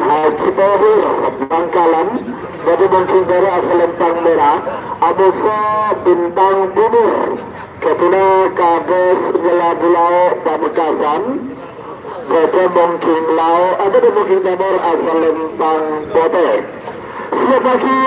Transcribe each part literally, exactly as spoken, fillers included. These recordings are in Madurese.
Haji Tohir, Bangkalan, bâdâ Bungking Bârâ' asal Lempang Mèra, amoso Bintang Timur, ghâdhuwânna Kadus Nyellabulao Pamekasan, bâdâ Bungking Lao, eh, bâdâ Bungking Tèmor asal Lempang Potè. Siap lagi,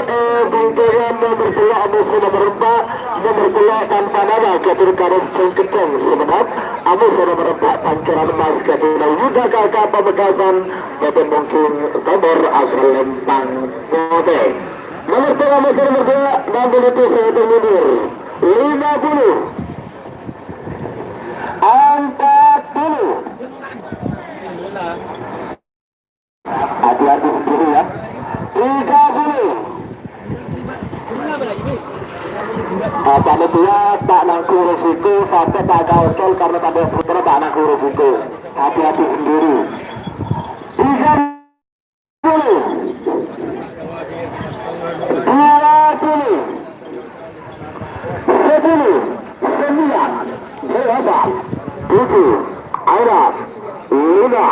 eh, bintang nomor dua, amoso nomor empat, nomor dua tanpa nama, ghâdhuwânna Kadus Bungketong Sumenep, amoso nomor empat, pancoran emas, ghâdhuwânna Yuda K K Pamekasan, Bâdâ Bungking Tèmor asal Lempang Potè. Nomor dua, nomor dua, enam puluh tujuh, mundur. Lima puluh. Empat puluh. Hati-hati sendiri ya. Tiga puluh. Nah, panitia tak nanggung resiko, sampai tak gagal karena tak ada putra tak nanggung resiko. Hati-hati sendiri. Tiga puluh, dua puluh, sepuluh, sembilan, delapan, tujuh, enam, lima,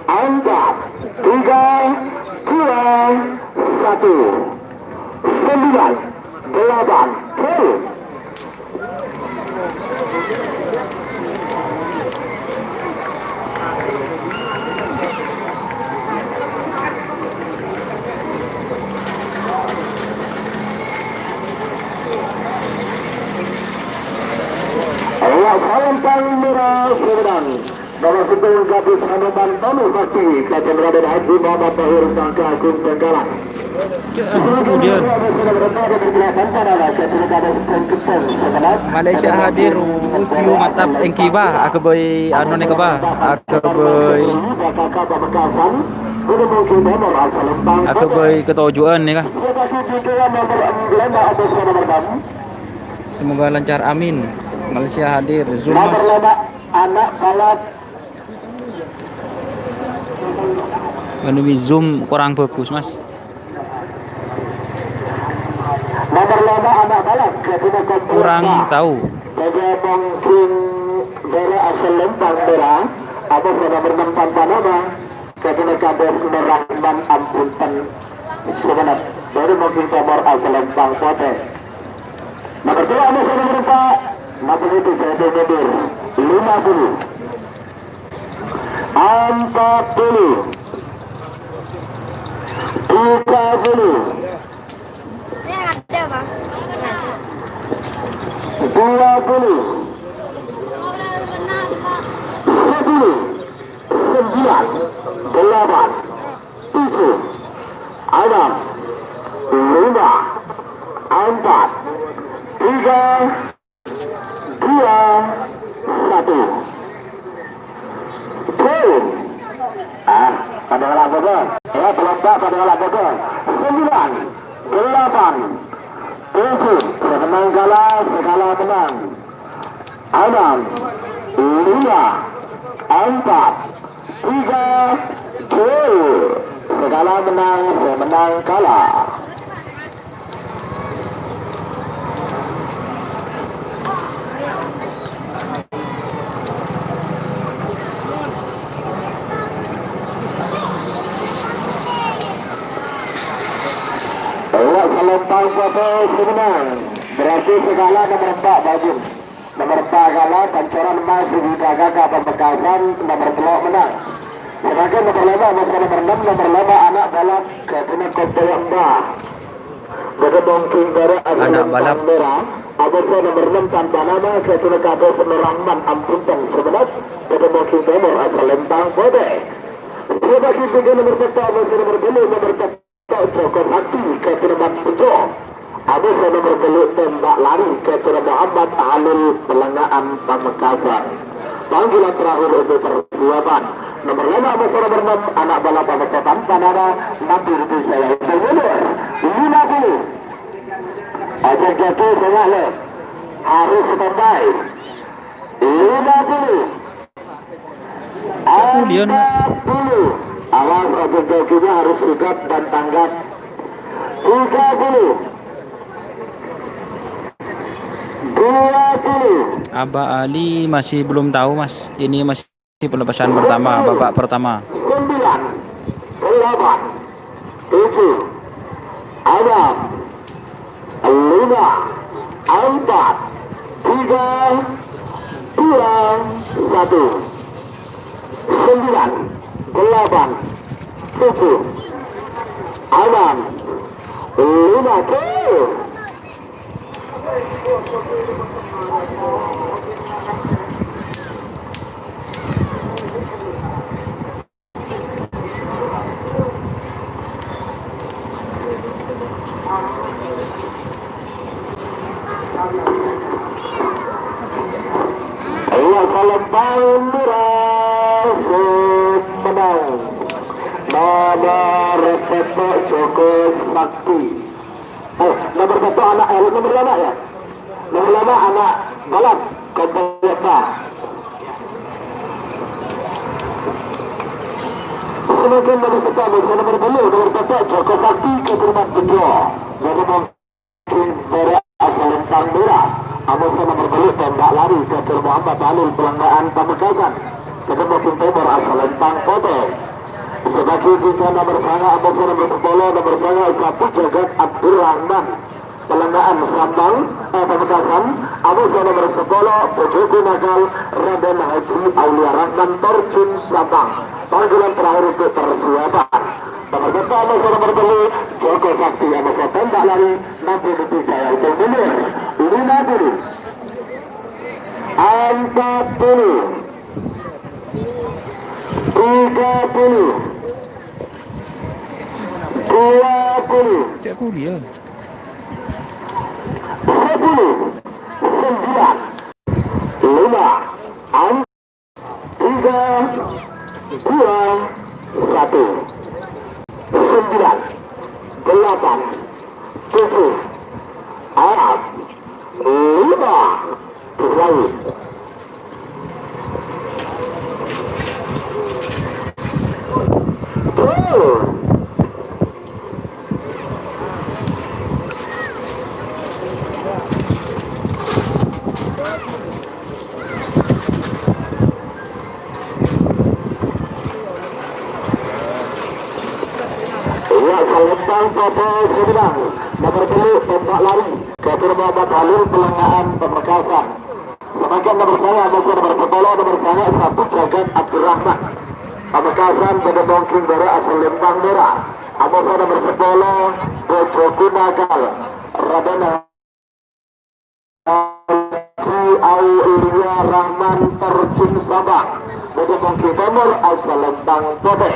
empat, tiga, dua, satu, sembilan, delapan, full. Awak salam paling murah sebenang. Nomor sepuluh, Gadis Hanoman Tanu Sakti, Kajen Raden Haji Muhammad Tahir Sangka Agung Bangkalan. Kemudian. Malaysia hadir, review mantap, èngghi, Bah, aghâbây anu nèka, Bah, aghâbây, aghâbây ketoju'ân nèka. Semoga lancar, amin. Malaysia hadir, Zoom, Mas. Anu, Zoom kurang bagus, Mas. Nomor lima, anak balak, kurang tahu. Bagi Bungking Bârâ' asal Lempang Mèra, atas nomor enam tanpa nama, ghâdhuwânna Kadus Nur Rahman Ampunten Sumenep, bâdâ Bungking Tèmor asal Lempang Potè. Nomor dua, atas nomor empat, nomor itu saya mundur, lima puluh. Empat puluh. Tiga puluh. Dua puluh. Sepuluh. Sembilan. Delapan. Tujuh. Enam. Lima. Empat. Tiga. Dua, satu. Boom. Ah, padâ ngala' bâbâ. Ya, pelompat padâ ngala' bâbâ. Sembilan, delapan, tujuh. Sè mennang kala, sè kala mennang. Enam, lima, empat, tiga, gol. Sè kala mennang, sè mennang kala. Awak salompang foto sè mennang. Berarti sè kala nomor empat, Bajul. Nomor empat kala, pancoran emas, Budi K K Pamekasan, nomor tello' mennang. Sedangkan nomor lima, amoso nomor enam, nomor lima, anak balap, ghâdhuwânna Koto Embah. Bâdâ Bungking Bârâ' asal Lempang Mèra, amoso nomor enam tanpa nama, ghâdhuwânna Kadus Nur Rahman Ampunten Sumenep, bâdâ Bungking Tèmor asal Lempang Potè. Siap lagi tiga nomor peta, amoso nomor tello', nomor peta Joko Sakti, ghâdhuwânna Mat Bejo. Amoso nomor tello', tembak lari, ghâdhuwânna Muhammad Halil Pelengahan Pamekasan. Panggilan terakhir untuk persiapan. Nomor lima, amoso nomor enam, anak balap, amoso tanpa nama, nanti itu saya mundur. Lima puluh. Ajar jatuh, saya le. Harus standby. Lima puluh. Kemudian, Empat puluh. Awas, ajar jokinya harus sigap dan tanggap. Tiga puluh. Dua puluh. Abah Ali masih belum tahu, Mas. Ini masih pelepasan pertama, babak pertama. Sembilan. Delapan, tujuh, enam, lima, empat, tiga, dua, satu. Sembilan, delapan, tujuh, enam, lima, go! Iya, Salempang Mera, sè mennang. Nomor pètto' Joko Sakti. Eh, nomor pètto' ana', eh, nomor lima ya? Nomor lima ana' Balat, Kontayasa. Semakin nomor pètto', nomor tello', nomor pètto' Joko Sakti, Keturunan Bedo. Nomor Kimbara Asalentang Mera, amoso nomor tello' tembak lari, Kadir Muhammad Halil Pelangaan Pamekasan, Kedemboking Timur Asalentang Potè. Sebagai kita nomor sanga, amoso nomor sepolo, nomor sanga Sapu Jagat Abdurrahman Pelangaan Sampang, eh, Pamekasan, amoso nomor sepolo, Bojoku Nakal, Raden Haji Aulia Rahman Terjun Sampang. Panggilan terakhir untuk persiapan. Nomor satu, amoso nomor tello', Joko Sakti, amoso tembak lari, Nanti detik saya hitung mundur. Lima puluh. Empat puluh. Tiga puluh. Dua puluh. Cek kuliah. Sepuluh. Sembilan. Lima. Tiga, dua, satu. Sembilan, delapan, tujuh, enam, lima, dua. Tuh. Iya, Salentang Potè sè mennang. Nomor tello', tembak lari. Kadir Muhammad Halil Pelangaan Pamekasan. Semakin nomor sanga, amoso nomor sepolo, nomor sanga Sapu Jagat Abdurrahman Pamekasan, Kedemboking Timur Asalentang Mera. Amoso nomor sepolo, Bojoku Nakal, Raden Haji Aulia Rahman Terjun Sampang, Kedemboking Timur Asalentang Potè.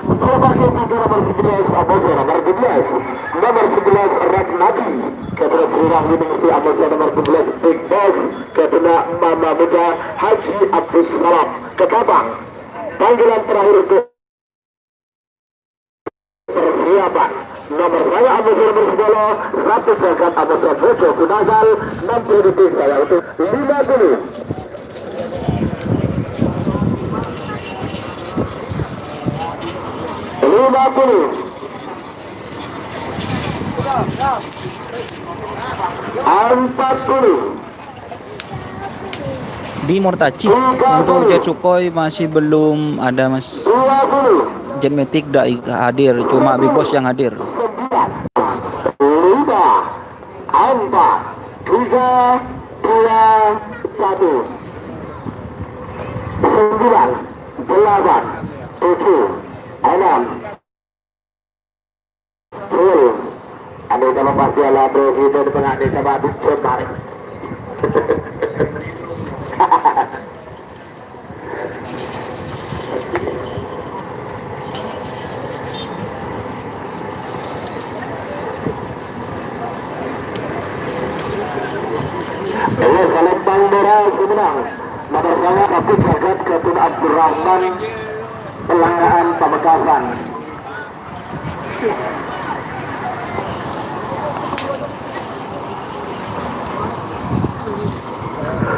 Sebagai tiga nomor sebelas, amoso nomor dua belas. Nomor sebelas, Ratnadi. Kadir Sri Wahyuningsih, amoso nomor dua belas, Big Boss. Kadirna Mama Muda, Haji Abdus Salam. Ke Kabang. Panggilan terakhir untuk persiapan. Nomor sanga, amoso nomor sepolo, Sapu Jagat, amoso Bojoku Nakal, enam puluh detik saya hitung. Lima puluh. Lima puluh. Empat puluh. Di Mortaci, untuk Jet Sukhoi masih belum ada, Mas. Jet Matic tidak hadir, cuma Big Boss yang hadir. Sembilan, lima, empat, tiga, dua, satu. Sembilan, delapan, tujuh, enam. Sul. Andai sama pasti ala presiden pengandai sama Bung Jemar. Ayo, Salempang Mera sè mennang. Nomor sanga Sapu Jagat Gatun Abdurrahman Pelangaan Pamekasan.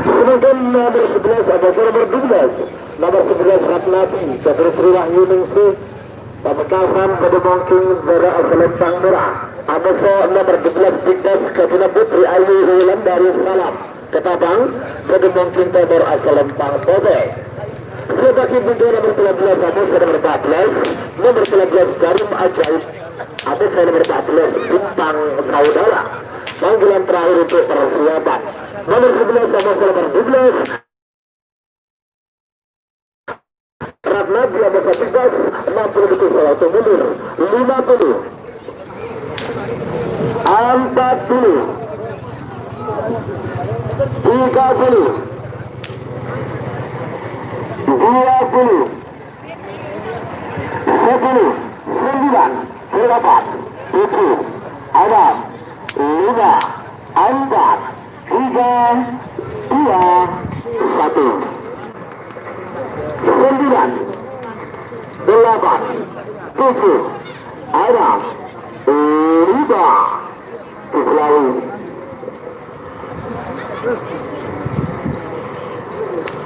Sedangkan nomor sebelas ada nomor dua belas. Nomor sebelas Ratnati, Gatun Sri Wahyuningsih, Pamekasan, Kedemboking Timur Asalentang Mera. Amoso nomor dua belas Big Boss, Gatun Putri Ayu Wulandari Salam. Ketapang, Kedemboking Timur Asalentang Potè. Sebagai bendera nomor dua belas, amoso nomor empat belas. Nomor sembilan belas, Jarum Ajaib. Atas saya nomor empat belas, Bintang Saudara. Panggilan terakhir untuk persiapan. Nomor sebelas sama nomor dua belas, Ratna Dia Masa Bebas, enam puluh detik saya waktu mundur. Lima puluh. Empat puluh. Tiga puluh. Dua puluh. Sepuluh, sembilan, delapan, tujuh, enam, lima, empat, tiga, dua, satu. Sembilan, delapan, tujuh, enam, lima, Selalu.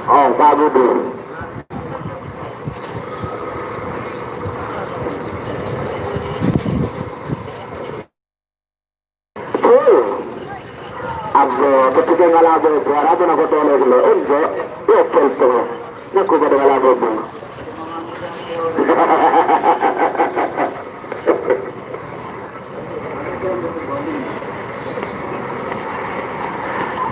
Oh, Pak Budi. Oh. Abbâ, ketika ngalabu, suara pun aku tolak dulu. Enggak. Ya, betul. Ngaku pada ngalabu, Bu.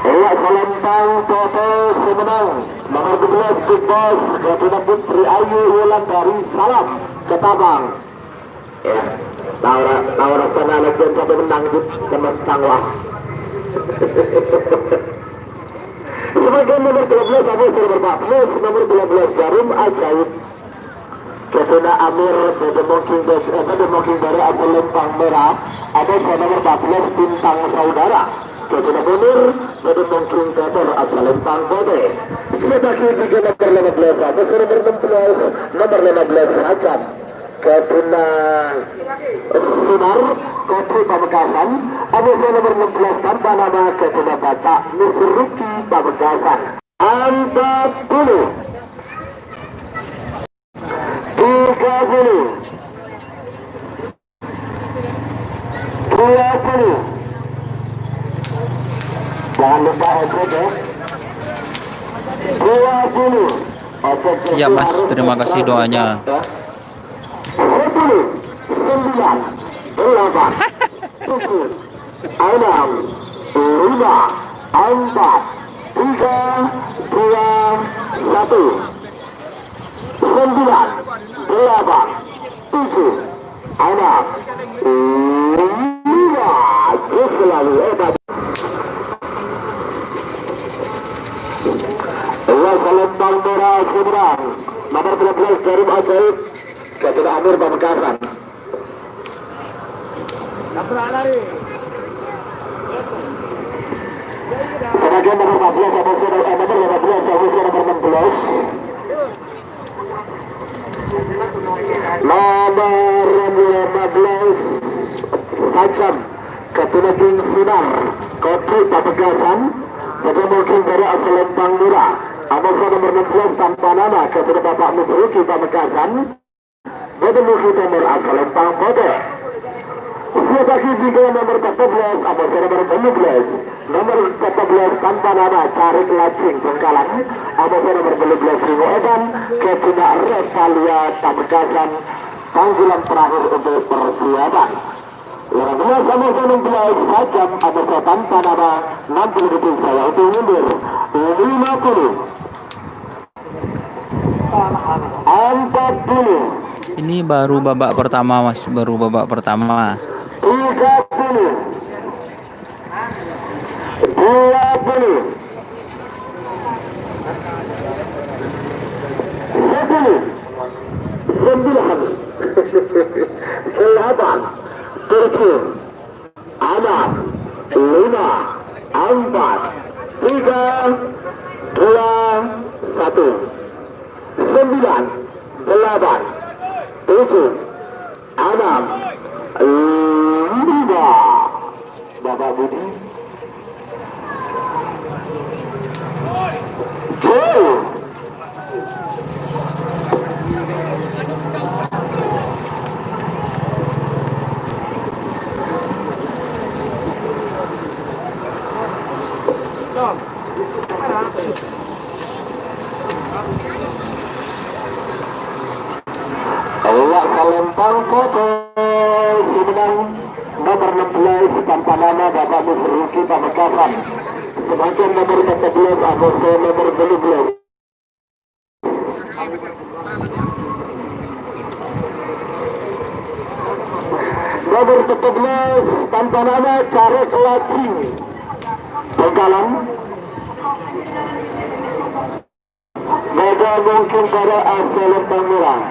Ella Salentang Toto sè mennang. Nomor dua belas, Big Boss, Katrina Putri Ayu Wulandari, Salam, Ketapang. Ya, tao ra-, tao rasana lagi sampai menang, Bud, teman tangwa. Sebagai nomor dua belas, Agus nomor empat belas, nomor dua belas, Jarum Ajaib. Kètèna Amir, bâdâ mongking bâ-, eh, bâdâ mongking bârâ' asal Lempang Mèra, ada saya nomor empat belas, Bintang Saudara. Kètèna Munir, bâdâ mongking bâtèr asal Lempang Potè. Sè bâgi tiga nomor lima belas, ada saya nomor enam belas, nomor lima belas, Hajar. Kètèna Sinar, Kotri Pamekasan, ada saya nomor enam belas, tanpa nama, kètèna Batak, Mister Ricky Pamekasan. Empat puluh. Tiga puluh. Dua puluh. Jangan lupa ojek, ya. Dua puluh. Ojek. Ya, Mas, harus terima kasih doanya. Sepuluh, sembilan, delapan, tujuh, enam, lima, empat, tiga, dua, satu. Sembilan, delapan, tujuh, enam, lima. Terus selalu hebat. Allah Salentang Mèra Seberang. Nomor dua belas, Jarum Ajaib. Kètèna Amir Pamekasan. Sebagian nomor empat belas, ada sudah, eh, nomor lima belas, ada sudah nomor enam belas. Nomor lima belas, Sajam, Kètèna King Sinar, Kotri Pamekasan, bâdâ mongking bârâ' asal Lempang Mèra. Ada sudah nomor enam belas, tanpa nama, kètèna Bapak Musriki Pamekasan. Bâdâ mongking bârâ' asal Lempang Potè. Sè bâgi tiga nomor empat belas, ada saya nomor lima belas. Nomor empat belas tanpa nama, Carik Lajing Bengkalan. Ada saya nomor lima belas, Ringo Edan. Kètèna Rosalia Pamekasan. Panggilan terakhir untuk persiapan. Lima belas sama enam belas, Sajam ada saya tanpa nama, enam puluh detik saya hitung mundur. Lima puluh. Empat puluh. Ini baru babak pertama, Mas, baru babak pertama. Tiga puluh. Dua puluh. Sepuluh. Sembilan. Delapan. Tujuh. Enam, lima, empat, tiga, dua, satu. Sembilan, delapan, tujuh, enam, lima. Bapak Budi. Jul. Allah salam Koto sè mennang nomer ennem belas tanpa nama Bapak Nusruki Pamekasan. Sebagian nomer empat belas, Amoso nomer tellu belas. Nomer empat belas tanpa nama Carek Lajing. Bangkalan. Bâdâ mungkin para asal Lembang Merah.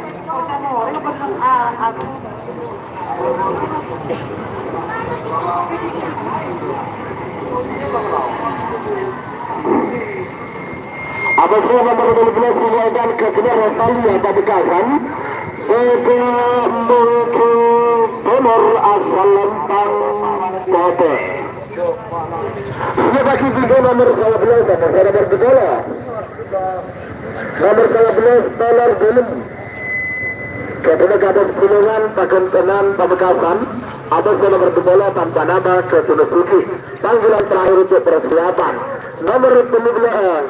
Abâsè nomer tellu belas, Sulaiman Kajenar Rosalia Pamekasan. Bâdâ mungkin Timur asal Lembang Kote. Sè bâgi bingko nomer sanga bellâs, nomer sanga bellâs. Nomer sanga bellâs, Tolar Dalem. Ghâbâyâ kados Bulungan, Paghântènan, Pamekasan. Abâsè nomer dua puluh, tanpa nama, Ghâbâyâ Sugi. Panggilan terakhir untuk persiapan. Nomer tellu bellâs.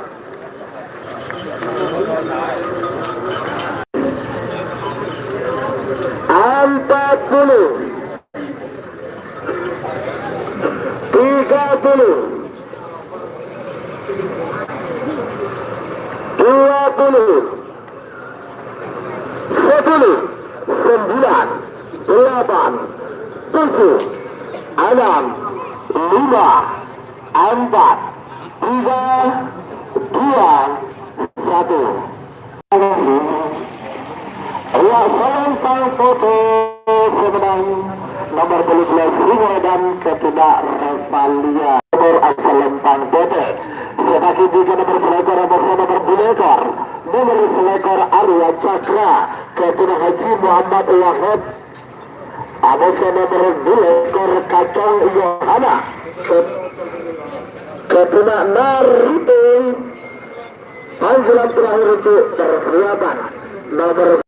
Empat puluh. Tiga puluh, dua puluh, sepuluh, sembilan, delapan, tujuh, enam, lima, empat, tiga, dua, satu. Ria Salentang Putih sè mennang nomer tellu bellâs, Singoedan Ketuda Revalia. Nomer Salentang Putih sè bâgi bingko nomer salèkor, nomer salèkor, nomer salèkor Arya Cakra, Ketuda Haji Muhammad Wahab. Abâsè nomer dua puluh, Kacong Yohana. Ke-, Ketuda Narite. Panggilan terakhir untuk persiapan nomor.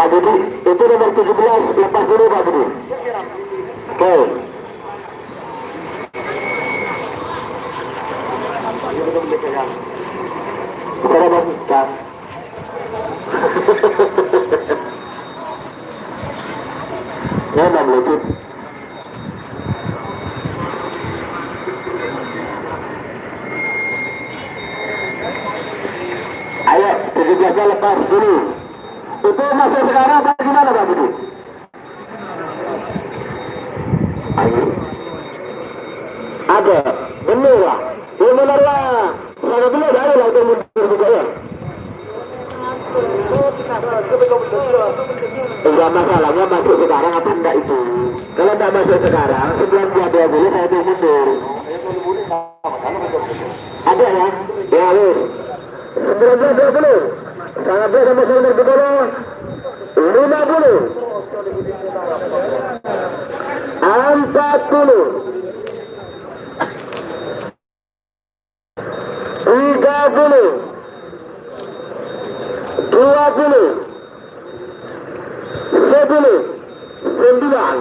Pak Budi, itu nomor tujuh belas, lepas dulu, Pak Budi. Oke. Saudara Bang, Bang. Memang lucu. Ayo, tujuh belasnya lepas dulu. Itu masuk sekarang apa gimana, Pak Budi? Ada, bener lah. Ya, bener lah. Sangat bener, ayo lah, itu mundur juga, ya. Enggak, masalahnya masuk sekarang apa enggak itu. Kalau enggak masuk sekarang, sembilan belas dua puluh saya itu mundur. Ada, ya? Ya, wis. Sembilan belas dua puluh. Sangat bener sama saya, nomor dua puluh. Lima puluh. Empat puluh. Tiga puluh. Dua puluh. Sepuluh. Sembilan.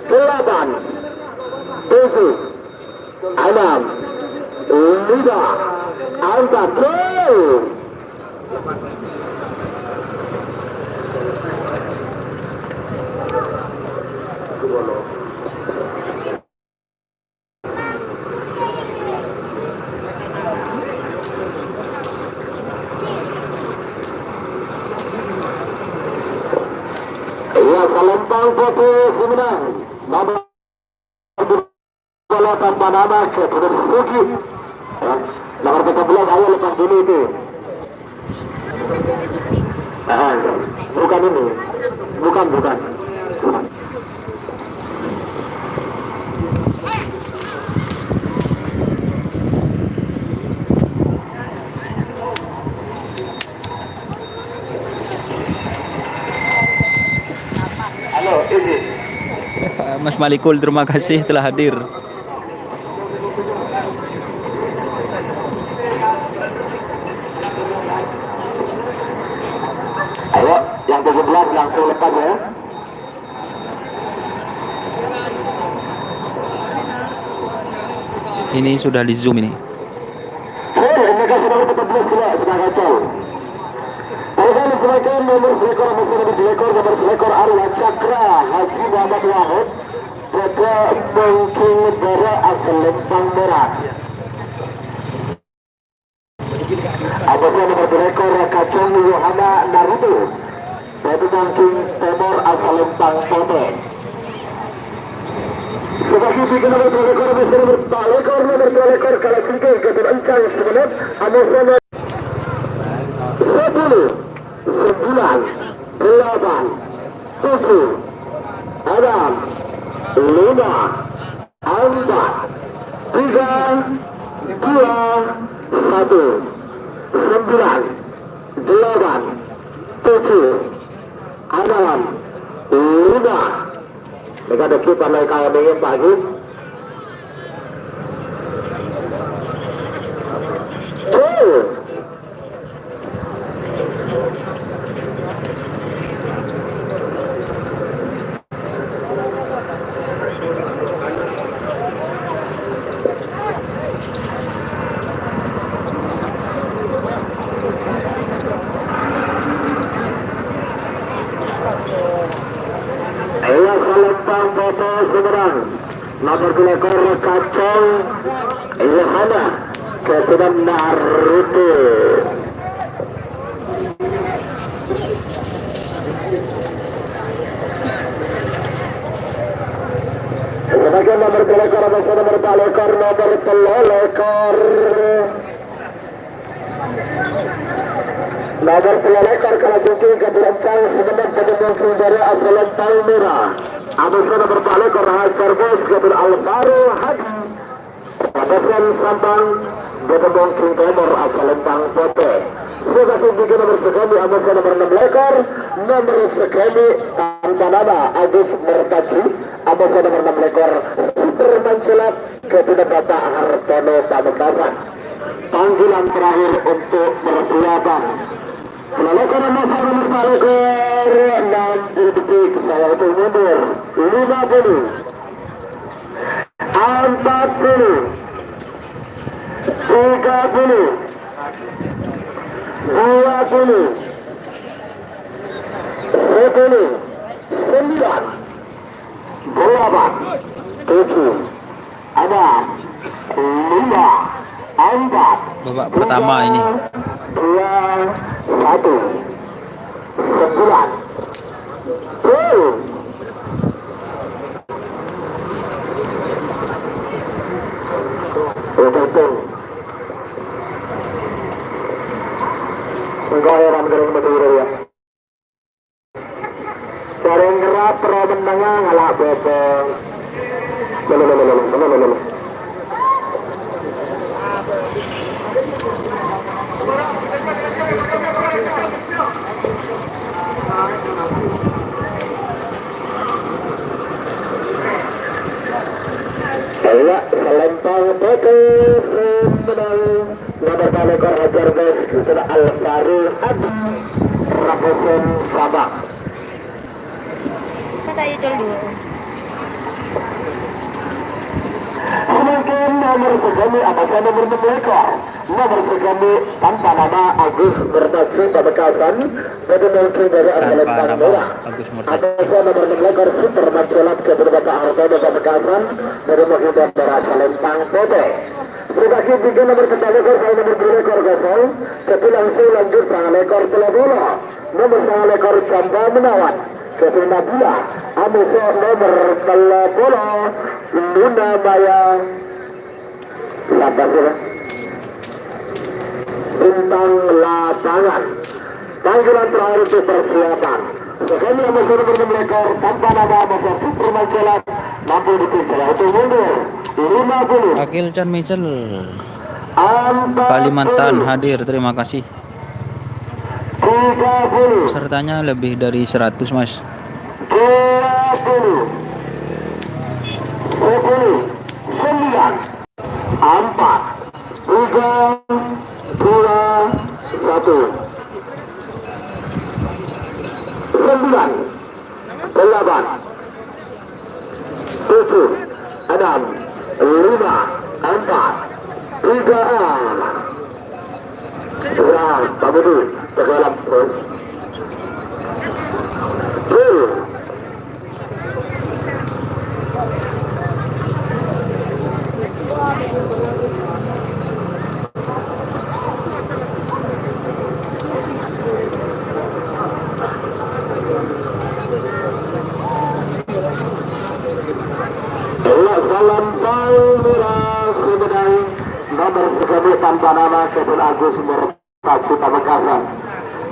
Delapan. Tujuh. Enam, lima, empat, go! Iya, Salentang Putih Sumedang. Nomor Bola tanpa nama, Gabriel Sugi. Ya. Nomor tiga belas, ayo lepas dulu itu. Ah, bukan ini. Bukan, bukan. Halo, izin. Mas Malikul, terima kasih telah hadir. Ayo, yang tujuh belas langsung lepas ya. Ini sudah di zoom ini. Nomor selekor, nomor selekor Aruna Cakra, Haji Muhammad Wahid, Jaga Mangking Bara Asal Lempang Merah. Abasana nomor selekor Kacang Yohana Naruto. Batu Tangkis Timur Asal Lempang Pote. Sebagai bikin nomor dua lekor, nomor dua lekor, nomor dua lekor, kalau tinggi, gagal encang semenit, Amusana sepuluh, sembilan, delapan, tujuh, enam, lima, empat, tiga, dua, satu, sembilan, delapan, tujuh, enam, lima. Mereka dekat pada kaya dengan pagi. Tuh. Ayo, Salempang Pote Sumedang. Nomor dua lekor Kacang Yohana, keturunan Naruto. Sebagai nomor dua lekor, nomor dua lekor, nomor dua lekor. Nomor dua lekor, kalau mungkin kabur encang, semenit, bâdâ mungkin dâri Asal Lempang Merah. Abisnya nomor dua lekor, Hajar Bos, kabur Alvaro Hadi. Abisnya Sampang, bâdâ mungkin Timur, Asal Lempang Pote. Sudah tinggi nomor sekali, abisnya nomor enam lekor, nomor sekali, tanpa nama, Agus Mertaji, abisnya nomor enam lekor, Super Mancelat, Kepada Bapak Hartono Pamekasan. Panggilan terakhir untuk persiapan. Penolakan nomor satu, nomor satu, enam puluh detik, saya hitung mundur. Lima puluh. Empat puluh. Tiga puluh. Dua puluh. Sepuluh. Sembilan. Delapan. Tujuh. Ada lima, empat, babak pertama ini. Dua, satu, sembilan. Gol. Betul. Enggak ya, Ram, kering betul ya. Sareng kerap ro mennengnga ngala' bobong. Lho, lho, lho. Ayo, Salempang Pote Sumedang. Nomor dua lekor Hajar Bos, Sultan Al Faruq Adi, Raposen Sabang. Kata aja col dua. Sedangkan nomor sekali, abisnya nomor enam lekor. Nomor sekali, tanpa nama, Agus Mertaji, Pamekasan. Bâdâ mungkin dâri Asal Lempang Merah. Agus Mertaji. Abisnya nomor enam lekor, Super Mancelat, Kepada Bapak Hartono Pamekasan. Bâdâ mungkin dâri Asal Lempang Pote. Sedangkan tiga nomor satu lekor, kalau nomor dua lekor kosong, jadi langsung lanjut sanga lekor tello polo. Nomor sanga lekor Jamba Menawan, Kevin Nabila, Amuso nomor tello polo, Luna Maya. Sabar ya. Bintang lapangan. Panggilan terakhir untuk persiapan. Sekali Amuso nomor enam lekor, tanpa nama Amuso Super Mancelat, mampu dipercaya untuk mundur. Lima puluh. Akil Can Misel. Kalimantan hadir, terima kasih. Tiga puluh. Pesertanya lebih dari seratus, Mas. Dua puluh. Sepuluh. Sembilan. Empat. Tiga. Dua. Satu. Sembilan. Delapan. Tujuh, enam, lima, Empat, tiga A. Ya, Pak Budi, tenggelam terus. Full. Ella Salempang Mera Sumedang, nomor sekabbhi tanpa nama, Kevin Agus Murtaji Pamekasan.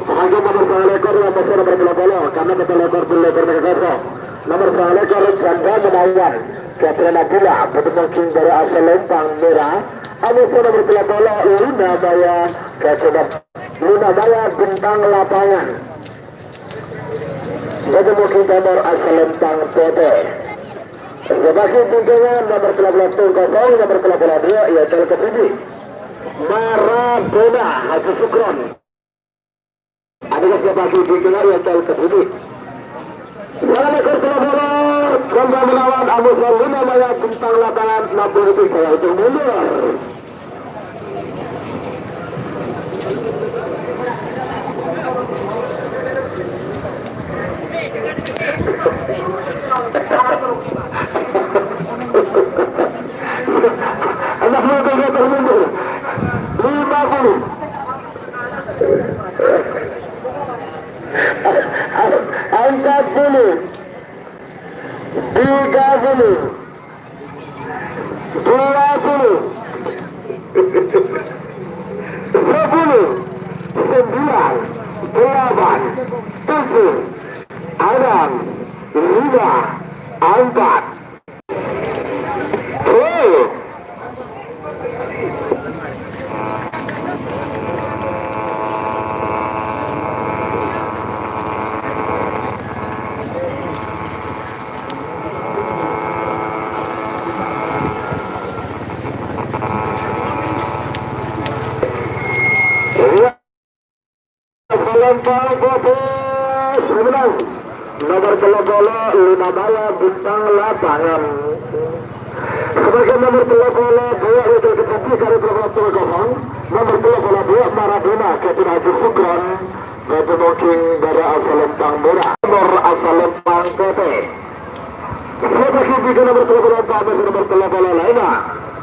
Selanjutnya nomor sanga lèkor, nomor sanga lèkor, nomor tello polo, karena nomor tello polo, tello polo kosong. Nomor sanga lèkor, Chandra Gunawan, Kevin Abdullah, Putu Mangking dari Salempang Mera, nomor sanga lèkor, nomor tello polo, Luna Maya, Kevin Luna Maya bintang lapangan. Bâdâ Mangking Timor Salempang Putih. Sebagai bintangnya nomor tello polo kosong, nomor tello polo dua, ya, Cal Kediri. Maradona Haji Sukron. Ada sebagai bintangnya, ya, Cal Kediri. Salah nomor tello polo, coba melawan Agus Luna Maya bintang lapangan, namun itu saya itu mundur. Anak muda nggak termundur. Lima puluh. Empat puluh. Tiga puluh. Dua puluh. Sepuluh. Sembilan. Delapan. Tujuh. Enam. Lima. Empat. Full. Nomor tello polo, Luna Maya bintang lapangan. Sebagai nomor tello polo dua, itu tetapi karo tello polo kosong. Nomor tello polo dua, Maradona, Kevin Haji Sukron. Bâdâ Mangking dari Salempang Mera. Nomor Salempang Putih. Sebagai tiga nomor tello polo empat, nomor tello polo lima.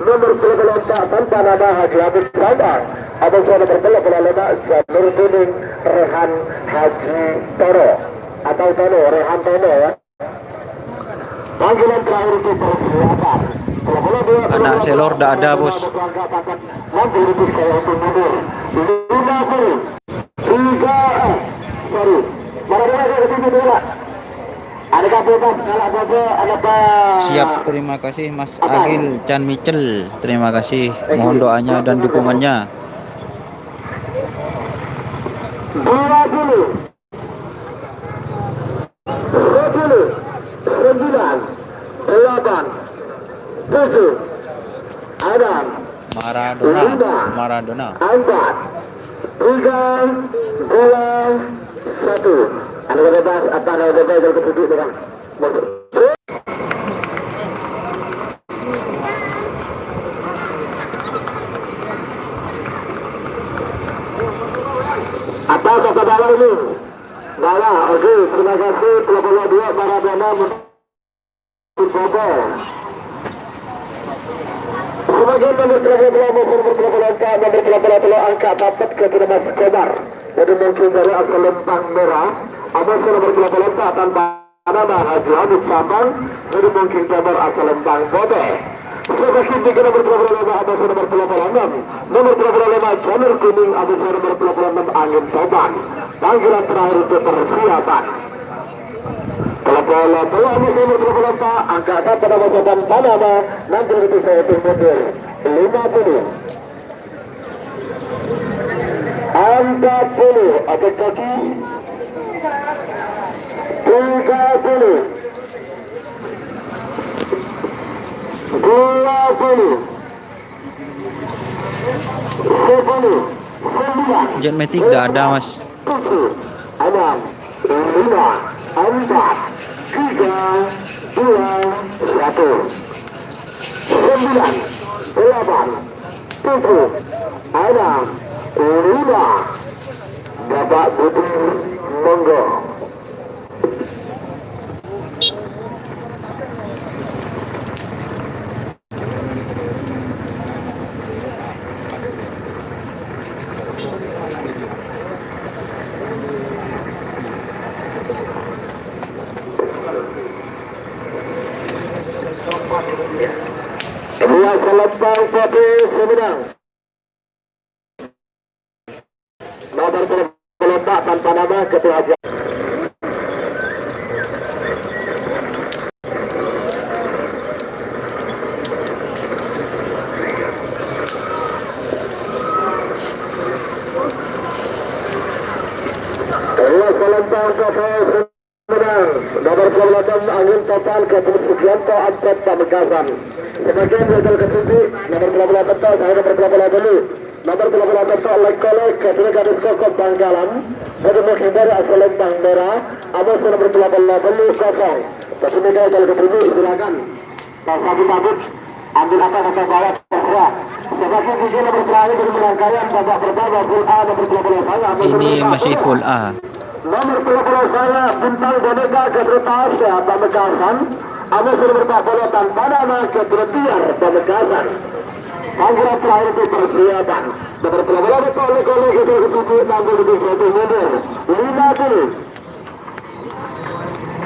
Nomor tello polo empat tanpa nama Haji Habib Sambang. Abis nomor tello polo lima, Janur Kuning, Rehan Haji Tono. Atau Tono, Rehan Tono, ya. Panggilan terakhir itu persilakan. Tello polo dua, Anak selor ndak ada, Bos. Nanti lebih saya untuk mundur. Lima puluh. Tiga, eh, sorry. Mana dia, dia, dia, dia, dia, Pak? Ada kabel, Pak. Salah kabel, ada, Pak. Siap, terima kasih, Mas Agil Can Micel. Terima kasih. Mohon doanya dan dukungannya. Dua puluh. Sepuluh. Sembilan. Delapan. Tujuh. Enam. Maradona. Lima. Maradona. Empat. Tiga. Dua. Satu. Anu bebas, apa anu bebas, kalau ketujuh, dengan. Apa kata bawah ini? Bawah, oke, terima kasih. Tello polo dua, Maradona. Sebagai nomor tello polo dua, nomor tello polo empat, nomor tello polo telu, angka papat, Kevin Mas Kobar. Jadi mungkin dari Salempang Mera, abis nomor tello polo empat tanpa nama Haji Habib Sambang, jadi mungkin Timor Salempang Putih. Sebagai tiga nomor tello polo lima, abis nomor tello polo enam, nomor tello polo lima, Janur Kuning, abis nomor tello polo enam, Angin Topan. Panggilan terakhir itu persiapan. Tello polo telu, nomor tello polo empat, angka satu, nama Sopan Panama, nanti lebih saya mundur. Lima puluh. Empat puluh, angkat kaki. Tiga puluh. Dua puluh. Sepuluh. Sembilan. Jet Matic nggak ada, Mas. Tujuh, enam, lima, empat, tiga, dua, satu. Sembilan, delapan, Tujuh, Ana Ulila, Bapak Budi, monggo. Dua selempang putih Sumedang. Nomor puluh empat tanpa nama, Ketua Haji. Dua selempang putih Menang, nomor puluh delapan, Angin Topan, Kevin Sugianto, Amprop Pamekasan. Sebagian gagal ke tinggi, nomor puluh delapan, saya nomor puluh delapan, Lek Kolek, Kevin Gadis Kokop, Bangkalan. Pada menghindari asal lempang merah, awas nomor puluh delapan, kosong. Tapi gagal ke tinggi, silakan. Pasal tabut, ambil atas atau bawah, terserah. Sebagai sisi nomor terakhir dari rangkaian babak pertama, full A, nomor dua puluh sanga, Ini masih full A. Nomor dua puluh sanga, Bintang Boneka, Gadreta Asia, Pamekasan. Nomor dua puluh tanpa nama, Gadretiar, Pamekasan. Panggilan terakhir itu persiapan. Nomor dua puluh betul, oleh, oleh, itu, itu, itu, enam puluh tujuh, satu mundur. Lima puluh.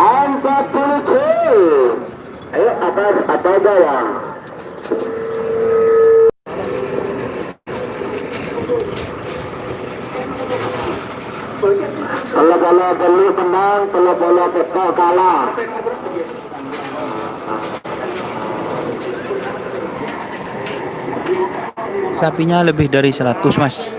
Angkat dulu, cuy. Ayo, atas atau bawah? Polo-polo beli menang, polo-polo beto kalah. Sapinya lebih dari seratus, Mas.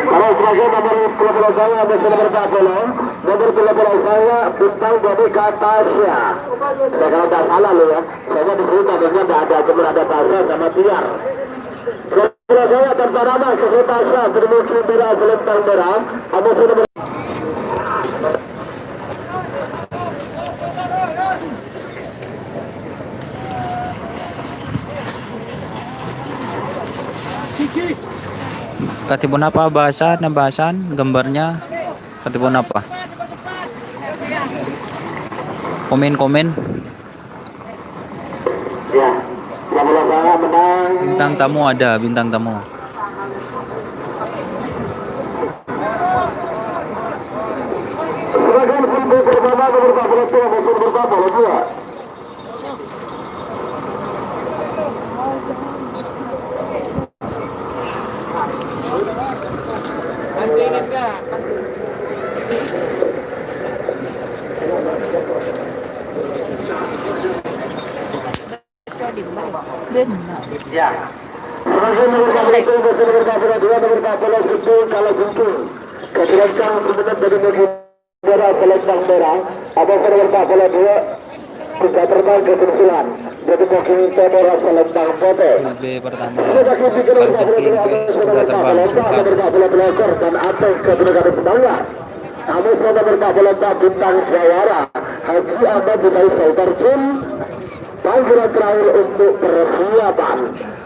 Kalau sebagai nomor dua puluh sanga, nomor dua puluh sanga, nomor dua puluh sanga, Bintang Bobby Katasha. Saya kalau nggak salah, lo, ya. Saya di sini tadinya nggak ada, cuma ada Tasha sama Tiar. Kalau saya tanpa nama, saya Tasha, bermukim merah, selempang merah. Kamu sudah ber- Kadhi ponapa bahasan, bahasan, gambarnya? Kadhi ponapa? Komen-komen. Ya, yang menang. Bintang tamu ada, bintang tamu. Sebagai pembuka pertama, nomor empat puluh dua, nomor empat puluh dua. Ya. Sebagai nomor empat puluh dua, nomor empat puluh dua, nomor empat puluh satu, kalau mungkin. Kemudian sebenarnya dari negeri Merah selempang merah, apa nomor empat puluh dua, sudah terbang ke Kuntilan. Jadi mungkin saudara selempang putih. Grup B pertama, Sudah kita Kanjeng King P S sudah terbang, sudah. Nomor empat puluh dua, korban atas kebenaran semangat. Namun nomor empat puluh empat, Bintang Jawara, Haji Ahmad Bintang Sultan Jun. Panggilan terakhir untuk persiapan.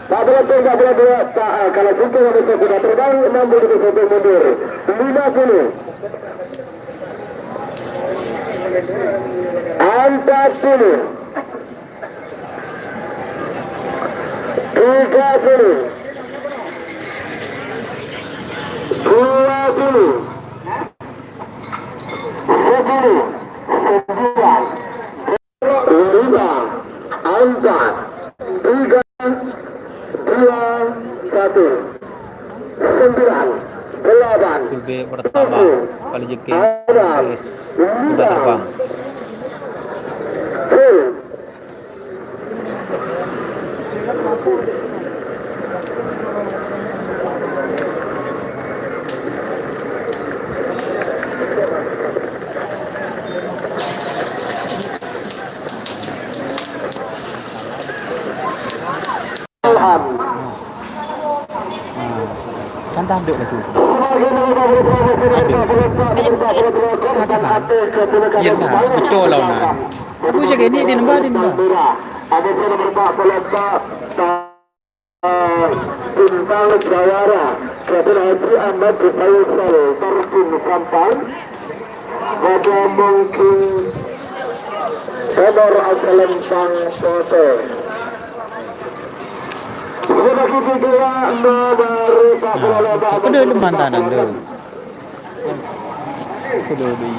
Empat puluh empat, empat puluh dua, ta-, kalau King P S sudah terbang, enam puluh satu mundur. Lima puluh. Empat puluh. Tiga puluh. Dua puluh. Sepuluh. Sembilan. Lima, empat, tiga, dua, satu, sembilan, delapan, Grup B pertama, tujuh, Kanjeng King enam, P S sudah lima, terbang. Full. Tanduk laju. Tanduk. Katakan. Yen lah, betul lah, nah. Aku sih gini, di nembah, di nembah. Bintang Jawara, Jabir Haji Ahmad Faisal, Tarjun Sampang, pada mungkin Tenor Asalempang Pote. Sebagai kedua, nomor empat puluh lima. Nah, itu dulu mantanan dulu. Itu dulu.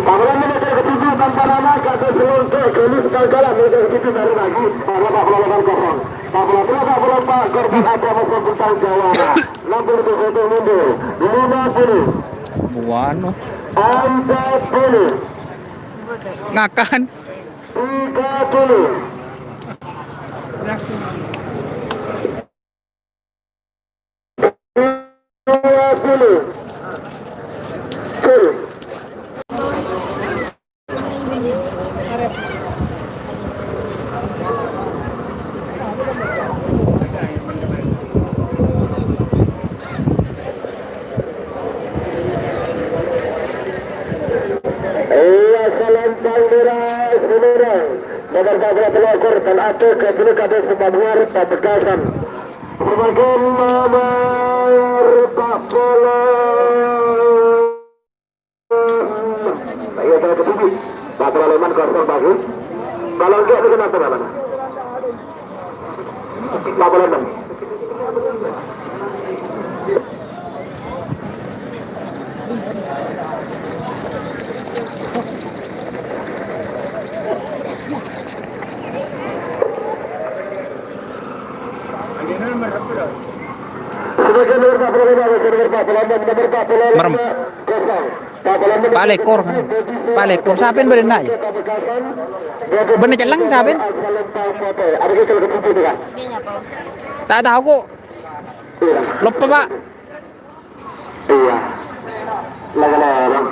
Pangkalan meter ketujuh tanpa nama, Kades Selongke, Gelis Pangkalan meter ketujuh baru lagi, karena Pak Pulau delapan kosong. Pak Pulau delapan, Pak Pulau empat, korban ada masuk bintang Jawa. Enam puluh tujuh mundur. Lima puluh. Buano. Empat puluh. Ngakan. Tiga puluh. Dua puluh. Gol. Iya, Selempang Merah, Sumedang. Nomor empat puluh tello, korban até, Kades Sempabuar, Pamekasan. Sebagian nomor empat puluh. Iya, saya ketujuh. Pak Sulaiman kosong bagus. Kalau enggak, ini kenapa, Pak? Pak Sulaiman. Sebagian nomor empat puluh lima, nomor empat puluh enam, nomor empat puluh lima, Merem. Kosong. Pak Lekor, kan? Pak Lekor, sapen bâdâ enna', ya? Bâdâ celleng, sapen? Ta' tao, kok. Loppa, Pak. Iya. Lagi lorong.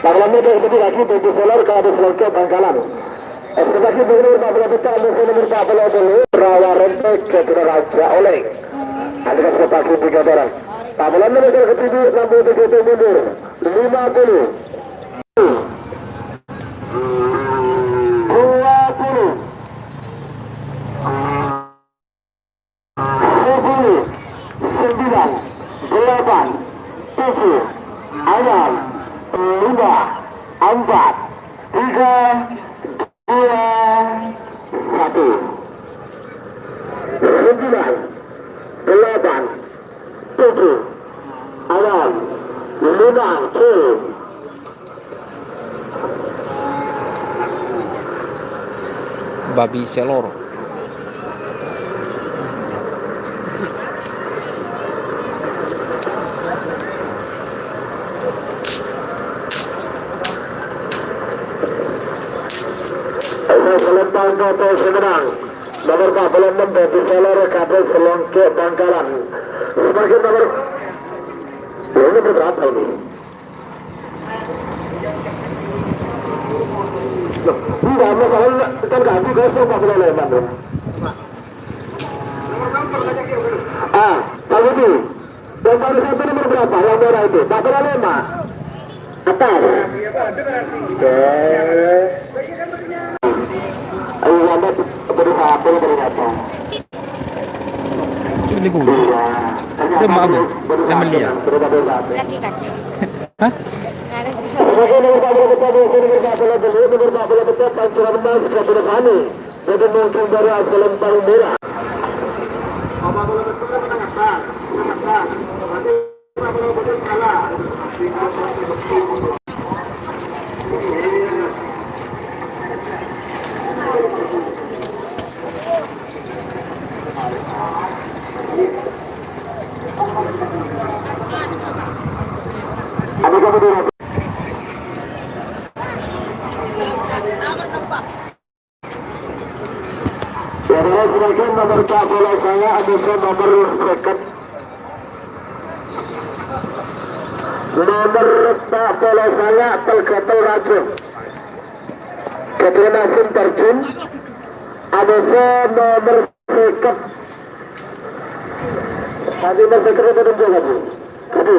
Lagi lorong, itu lagi, itu solar, kalau ada selengkap, Bangkalan. Eksekusi gubernur Papua Peca, nomor empat puluh dua, Rawa Rente, Gubernur Raja Oleng. Ada eksekusi tiga orang. Papua nomor ketujuh, enam puluh tujuh itu mundur. Lima puluh. Dua puluh. Sepuluh, sembilan, delapan, tujuh, enam, lima, empat, tiga, dua, satu. Sembilan, delapan, tujuh, enam, lima, tujuh. Babi selor. Selempang Toto Sumedang. Nomor empat puluh enam, Babi Selor, Kades Selongke, Bangkalan. Semakin nomor, ini berapa ini? Loh, enggak, masalah kan ganti kosong, Pak Sulaiman, loh. Ah, Pak Budi, yang baru satu nomor berapa? Yang merah itu, Pak Sulaiman. Atas. Oke. Ayo, Anda beri satu, beri satu. Cuk, niku. Iya. Ada mak apa? Emily, ya? Lagi kasih. Hah? Sebagai nomor empat puluh empat, nomor empat puluh empat, nomor empat puluh empat, Pancoran Emas, Kabupaten Sani. Jadi mungkin dari Selempang Merah. Saudara, sudah Nomer empa' polo sanga' amoso nomer sèket. Nomer empa' polo sanga' Telgatel Rajo. Ghâbây Nasim Tarjun. Amoso nomer sèket. Tadi nomer sèket apa nomer sèket? Tadi.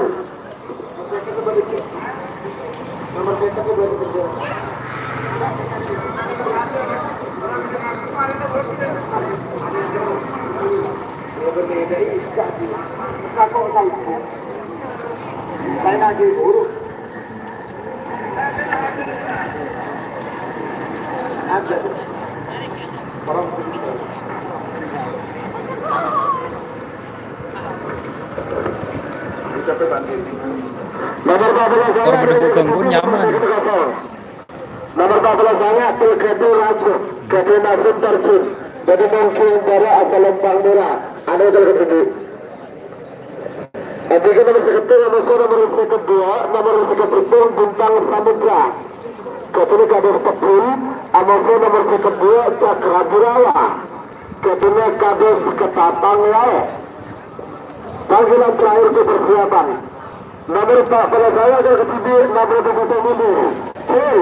Nomor empat belas, Orang pada ganggu nyaman. Nomor empat belas sanga' Telgatel Rajo, Ghâbây Nasim Tarjun. Dhâddhi mangkèn bârâ' asal lempang mèra. Anu, Telgatel Rajo. Andi' ka nomor sèket, amoso nomor sèket dua, nomor sèket sèttong Bintang Samudra. Ghâbây kados Tebbhul, amoso nomor sèket dua Cakra Birawa. Ghâbây kados Ketatang Laè'. Panggilan terakhir untuk persiapan. Nomor empat belas saya akan ketibi, nomor tujuh mundur. Full.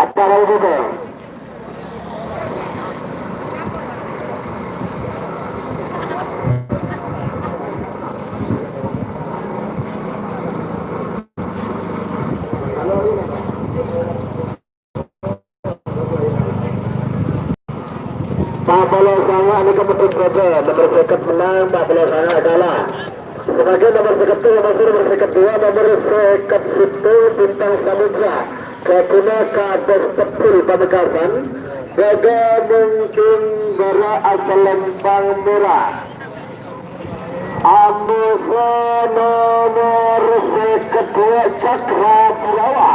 Acara ini, Bang. Empat belas sanga' nèka medhuk bâbâ, nomor sèket menang, empat belas sanga' kalah. Sebagai nomor sèket, nomor sèket dua, nomor sèket sèttong Bintang Samudra. Ghâbây kados Tebbhul Pamekasan, bâdâ mangkèn bârâ' asal lempang mèra. Amoso nomor sèket dua Cakra Birawa.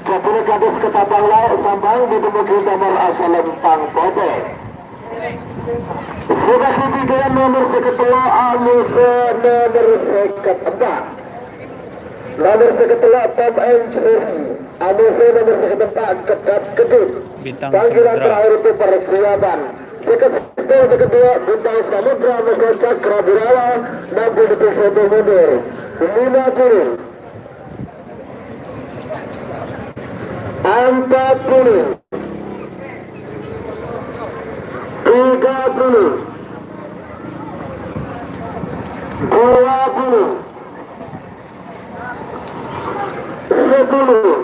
Ghâbây kados Ketatang Laè' sambhâng bâdâ mangkèn nomor asal lempang potè. Sè bâdâ bhâdhân nomor sèket tello' amoso nomor sèket empa'. Nomor sèket tello' Tom and Jerry. Amoso nomor sèket empa' Ketat Kedip. Bintang Panggilan Samudra. Terakhir untuk persiapan. Sèket sèttong, sèket dua Bintang Samudra, amoso Cakra Birawa, nambu detik sèttong mundur. Lima puluh. Empat puluh. Tiga puluh. Dua puluh. Sepuluh.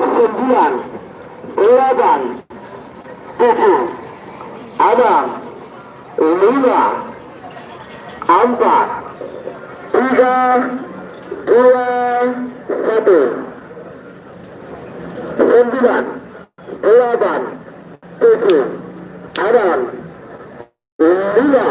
Sembilan. Delapan. Tujuh. Enam. Lima. Empat. Tiga. Dua. Satu. Sembilan. Delapan. Tujuh. Enam. Lima.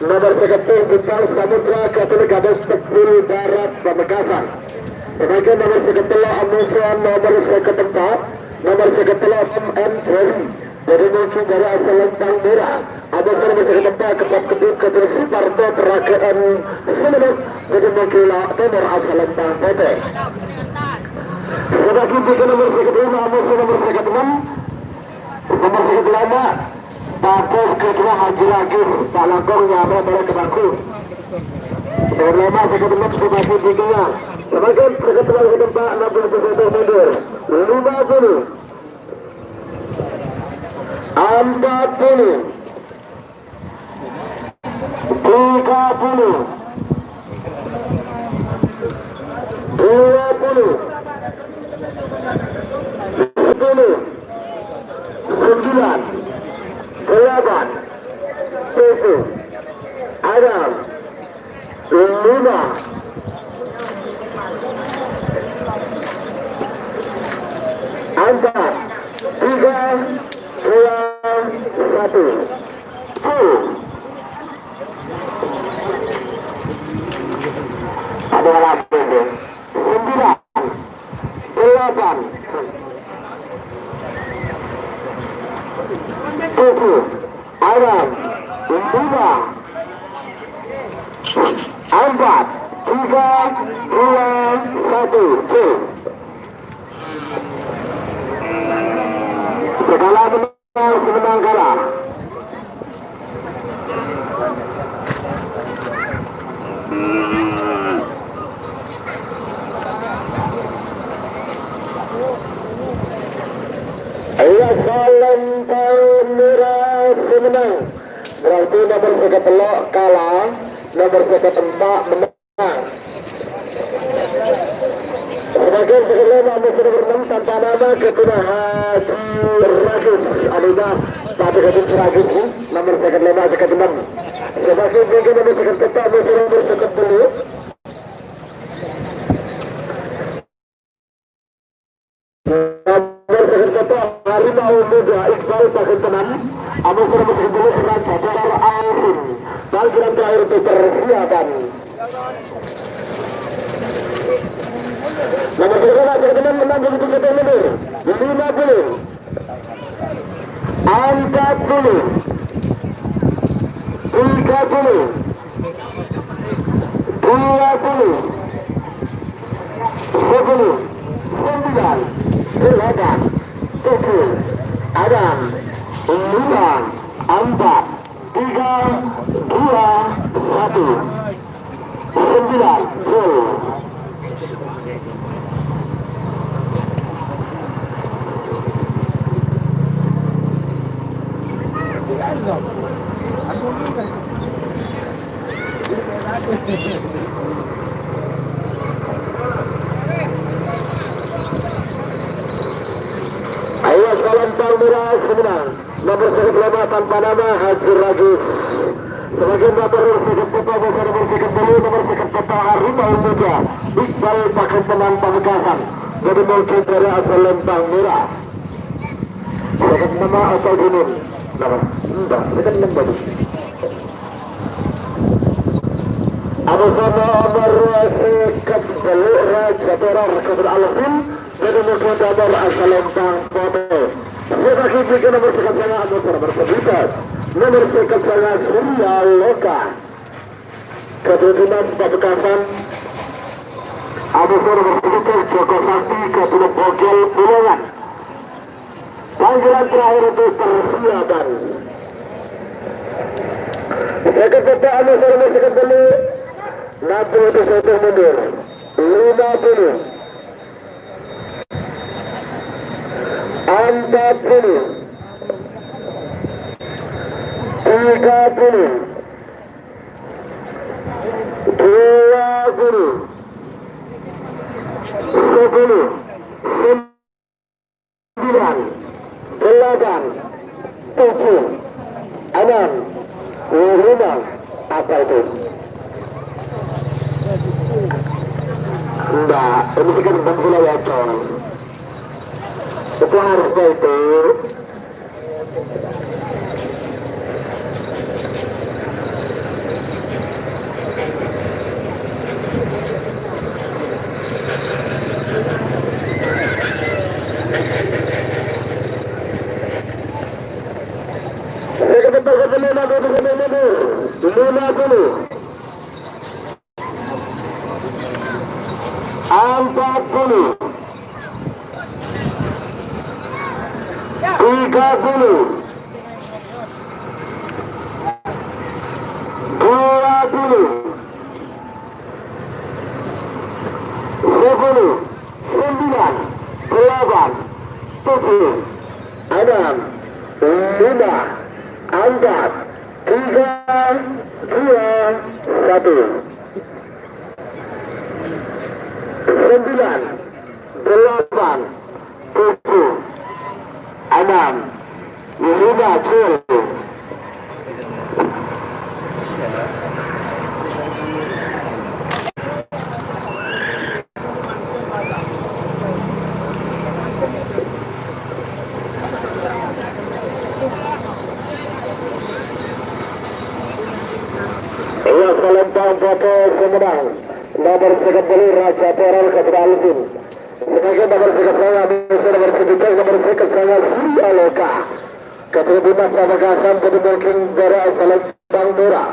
Nomor sèket tello' Bintang Samudra, Katolik Kades Tebbul Barat, Pamekasan. Sebagai nomor sèket tello' amoso nomor sèket empa', nomor sèket tello' M M Jerry. Jadi mangkèn bârâ' asal lempang mèra. Amoso nomor sèket empa' Ketat Kedip, Katolik Suparto, Peragaan Sumenep. Jadi mangkèn la-, nomor asal lempang potè. Sebagai nomor sèket lèma', amoso nomor sèket ennem. Nomor sèket lèma', Bagus kedua Haji Ragis, Pak Langkong nyamè balik ke Bagus. Nomor lèma' sèket ennem Bupati Bingkaya. Sebagai sèket lèma' sèket empa' enam puluh satu mundur. Lima puluh. Empat puluh. Tiga puluh. Dua puluh. Sepuluh. Sembilan. Delapan. Tujuh. Enam. Lima. Tiga, dua, satu. Full. Ada lagi, sembilan, delapan, tujuh, enam, lima, empat, tiga, dua, satu. Full. Segala Semenanggala. Iya, Salentang Mera sè mennang. Berarti nomor sèket tello' kala, nomor sèket empa' mennang. Sabagian sè kello' amoso nomor ennem tanpa nama, Ketua Haji Ragis. Alida, Pak Haji Ragis, nomor sèket lèma', sèket ennem. Sabagian sè kello' amoso nomor sèket tello'. Nomor sèket tello', Harimau Muda Iqbal Pagentenan. Amoso nomor sèket tello', Raja Jarar Alvin. Panggilan terakhir untuk persiapan. Nomor sèket tello', sèket ennem, enam puluh tujuh menit. Lima puluh. Empat puluh. Tiga puluh. Dua puluh. Sepuluh. Sembilan. Delapan. Tujuh. Enam. Lima. Empat. Tiga. Dua. Satu. Sembilan. Full. Ayo, Salentang Mera sè mennang. Nomor sèket lèma' tanpa nama, Haji Ragis. Sabagian nomor sèket tello', nomor sèket tello', nomor sèket tello', Harimau Muda Iqbal Pagentenan Pamekasan. Jadi mungkin dari asal Lentang Merah. Sèket ennem atau Gunung. Nama? Enggak, sèket ennem bagus. Abu Sama nomor sèket tello', Raja Teror Kabul Alvin. Jadi mungkin nomor asal Lentang Putih. Saya bagi tiga nomor sèket sanga, nomor nomor sebelas. Nomor sèket sanga Surya Loka. Keturunan Pamekasan. Abu Sama nomor sebelas, Joko Sakti, Keturunan Bogel, Bulungan. Panggilan terakhir untuk persiapan. Sèket empa' anu, nomor sèket tello', enam puluh satu mundur. Lima puluh. Empat puluh. Tiga puluh. Dua puluh. Sepuluh. Sembilan, delapan, tujuh, enam, lima, apa itu? Enggak, ini kan bukan bola wacon. Itu harusnya itu. Lima puluh. Empat puluh. Tiga puluh. Dua puluh. Sepuluh. Sembilan. Delapan. Tujuh. Enam. Lima. Empat. Tiga. Dua. Satu. Sembilan, delapan, tujuh, enam, lima, full. Oke, sè mennang. Nomor sèket tello, Raja Peral, Kasra Alvin. Sè mangkèn nomor sèket sanga, nomor sèket sanga, Surya Loka. Katerro Dimas Pamekasan, Budi Mungkin, Dara Salembang Mera.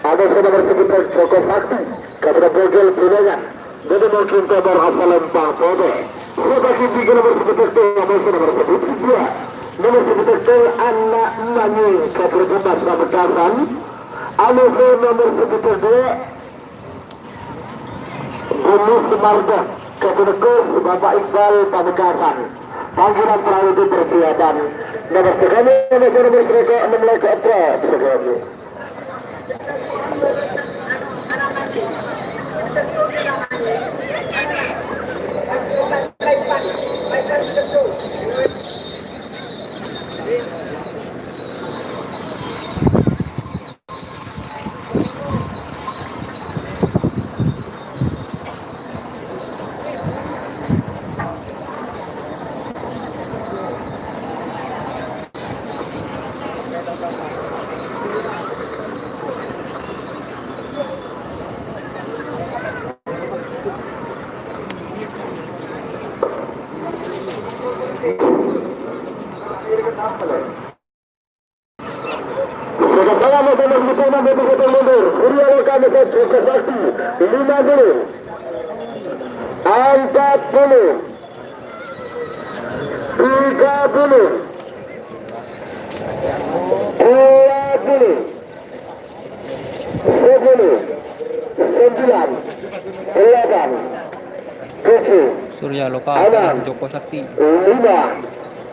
Ada sè nomor sèket Joko Sakti, Katerro Bogel Binangan. Budi Mungkin, Tebor Asalembang Pote. Sè bâgi tinggi nomor sèket dua, ada sè nomor sèket dua. Nomor sèket dua, Anak Manying, Katerro Dimas Pamekasan. Ada sè nomor sèket dua, Gunung Semarda, Katerro Bapak Iqbal Pamekasan. Panggilan terakhir dipersilakan. Nomor sekali, nomor sekali, nomor sekali, nomor sekali. Sèket sanga, nomor sèket sanga, nomor sèket mundur. Surya Loka, Mesut Joko Sakti, lima puluh. Empat puluh. Tiga puluh. Dua puluh. Sepuluh. Sembilan. Delapan. Tujuh. Surya Loka, Enam. Joko Sakti. Lima,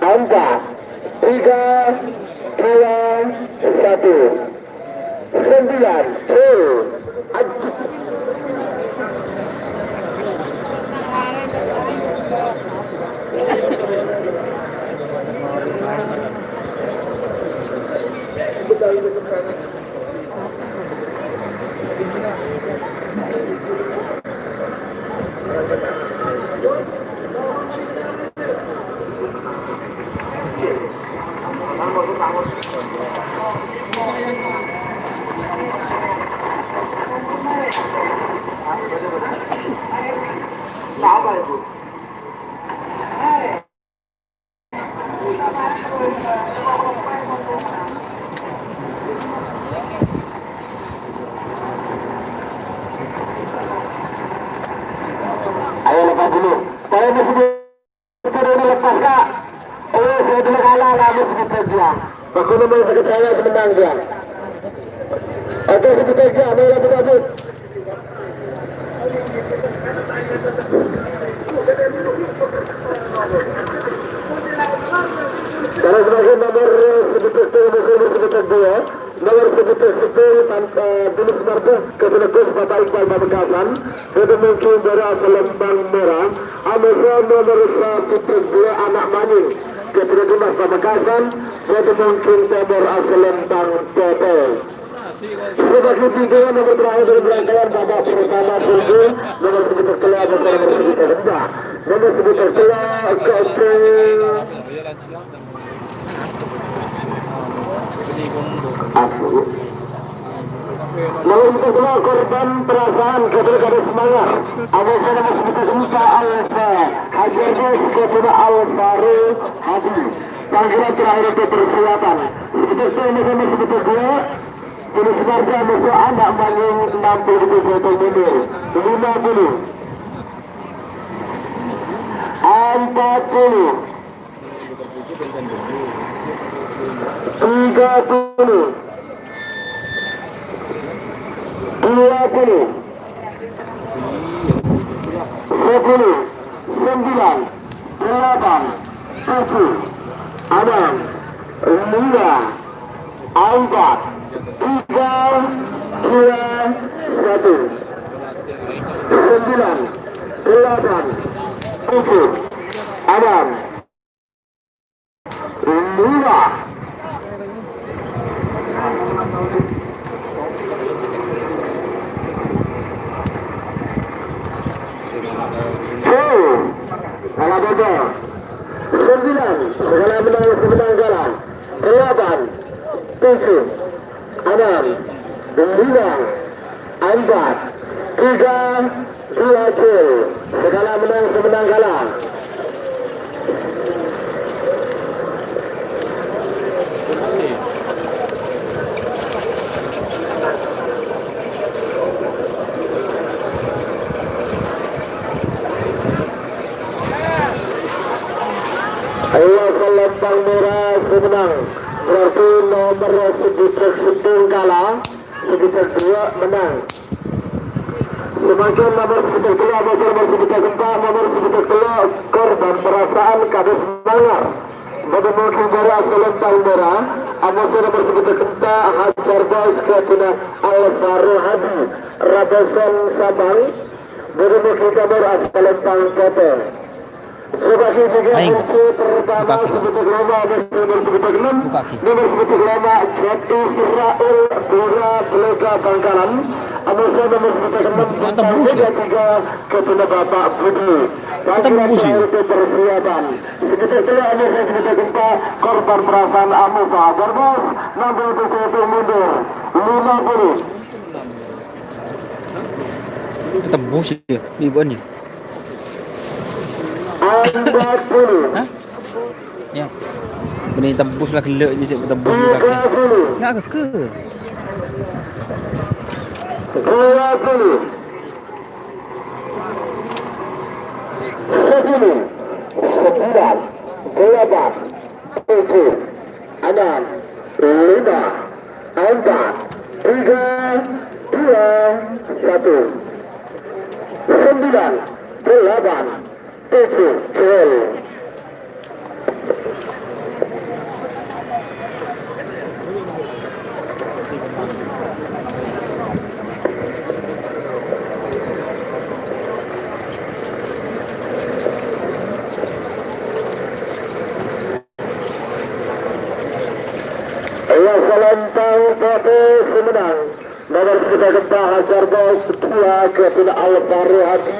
empat, tiga, dua, satu. Sembilan, full. Ayo lepas dulu. Saya ini sudah lepas, Kak. Oh, saya dulu kalah, lah, habis kita siang. Aku nomor sèket sanga, semenang dia. Oke, sebentar, Kak. Ayo, cabut, cabut. Terus lagi nomor sebetul, nomor sebetul dua, nomor sebetul sepuluh tanpa Bulus Marta, Katerro Bapak Iqbal Pamekasan, Budi Mungkin, Dara Selempang Merah, Amesa nomor sebetul dua, Anak Manying, Katerro Dimas Pamekasan, Budi Mungkin, Tebor Aselempang Pote. Sebagai pimpinan nomor terakhir dari berangkaian, Bapak Pertama Punggung, nomor sebetul kelima, nomor sebetul kelima, nomor sebetul kelima, Kopi. Nomor sebetul kelima, Korban Perasaan, Gagal Garis Mawar. Ada nomor sebetul empat, Alfa, Hajar Bos, Gagal Alvaro, Hadi. Panggilan terakhir untuk persiapan. Sebetul kelima, nomor sebetul dua. Bulus Marta, Amesa Anak Manying, enam puluh tujuh tahun mundur. Lima puluh. Empat puluh. Tiga puluh. Dua puluh. Sepuluh. Sembilan. Delapan. Tujuh. Enam. Lima. Empat, tiga, dua, satu. Sembilan, delapan, tujuh, enam, lima. Tuh, salah bobo. Sembilan, segala menang, semenang kalah. Delapan, tujuh, enam, lima, empat, Tiga, dua gol. Sè kala menang, sè menang kala. Ayo, Selempang Mèra sè menang. Berarti nomer sè bhidhâk sèttong kala, sè bhidhâk dua menang. Samangkèn nomer sè bhidhâk tello', amoso nomer sè bhidhâk empa', nomer sè bhidhâk tello', Korban Perasaan Kades Manggar. Bâdâ mangkèn dâri Selempang Mèra, amoso nomer sè bhidhâk empa', Hajar Bas, ghâbâna Alvaro Hadi, Rabasan Sabang. Bâdâ mangkèn dâri Selempang Potè. Aing. Buka ki, Pak. Buka ki. Nomor sebetik lima, Jat Israel, Dura, Belega, Bangkalan. Amoso nomor sebetik enam, Mantap, Bus, ya. Tiga, kepada Bapak Budi. Mantap, Bus, ya. Persiapan. Sebetik tello', amoso sebetik empa', Korban Perasaan, amoso Hajar Bas, nambah itu saya mundur. Lima puluh. Tebus ya, di bawah nih. Hah? Ya. Bânnè tebus la ghellâ' jiyâ sè tebus lu kakè. Enggak keke. Sepuluh, sembilan, delapan, tujuh, enam, lima, empat, tiga, dua, satu. Sembilan, delapan, tujuh, gol. Iya, Selempang Potè sè menang. Nomor sebetik empa' Hajar Bas, dua, Kevin Alvaro Hadi,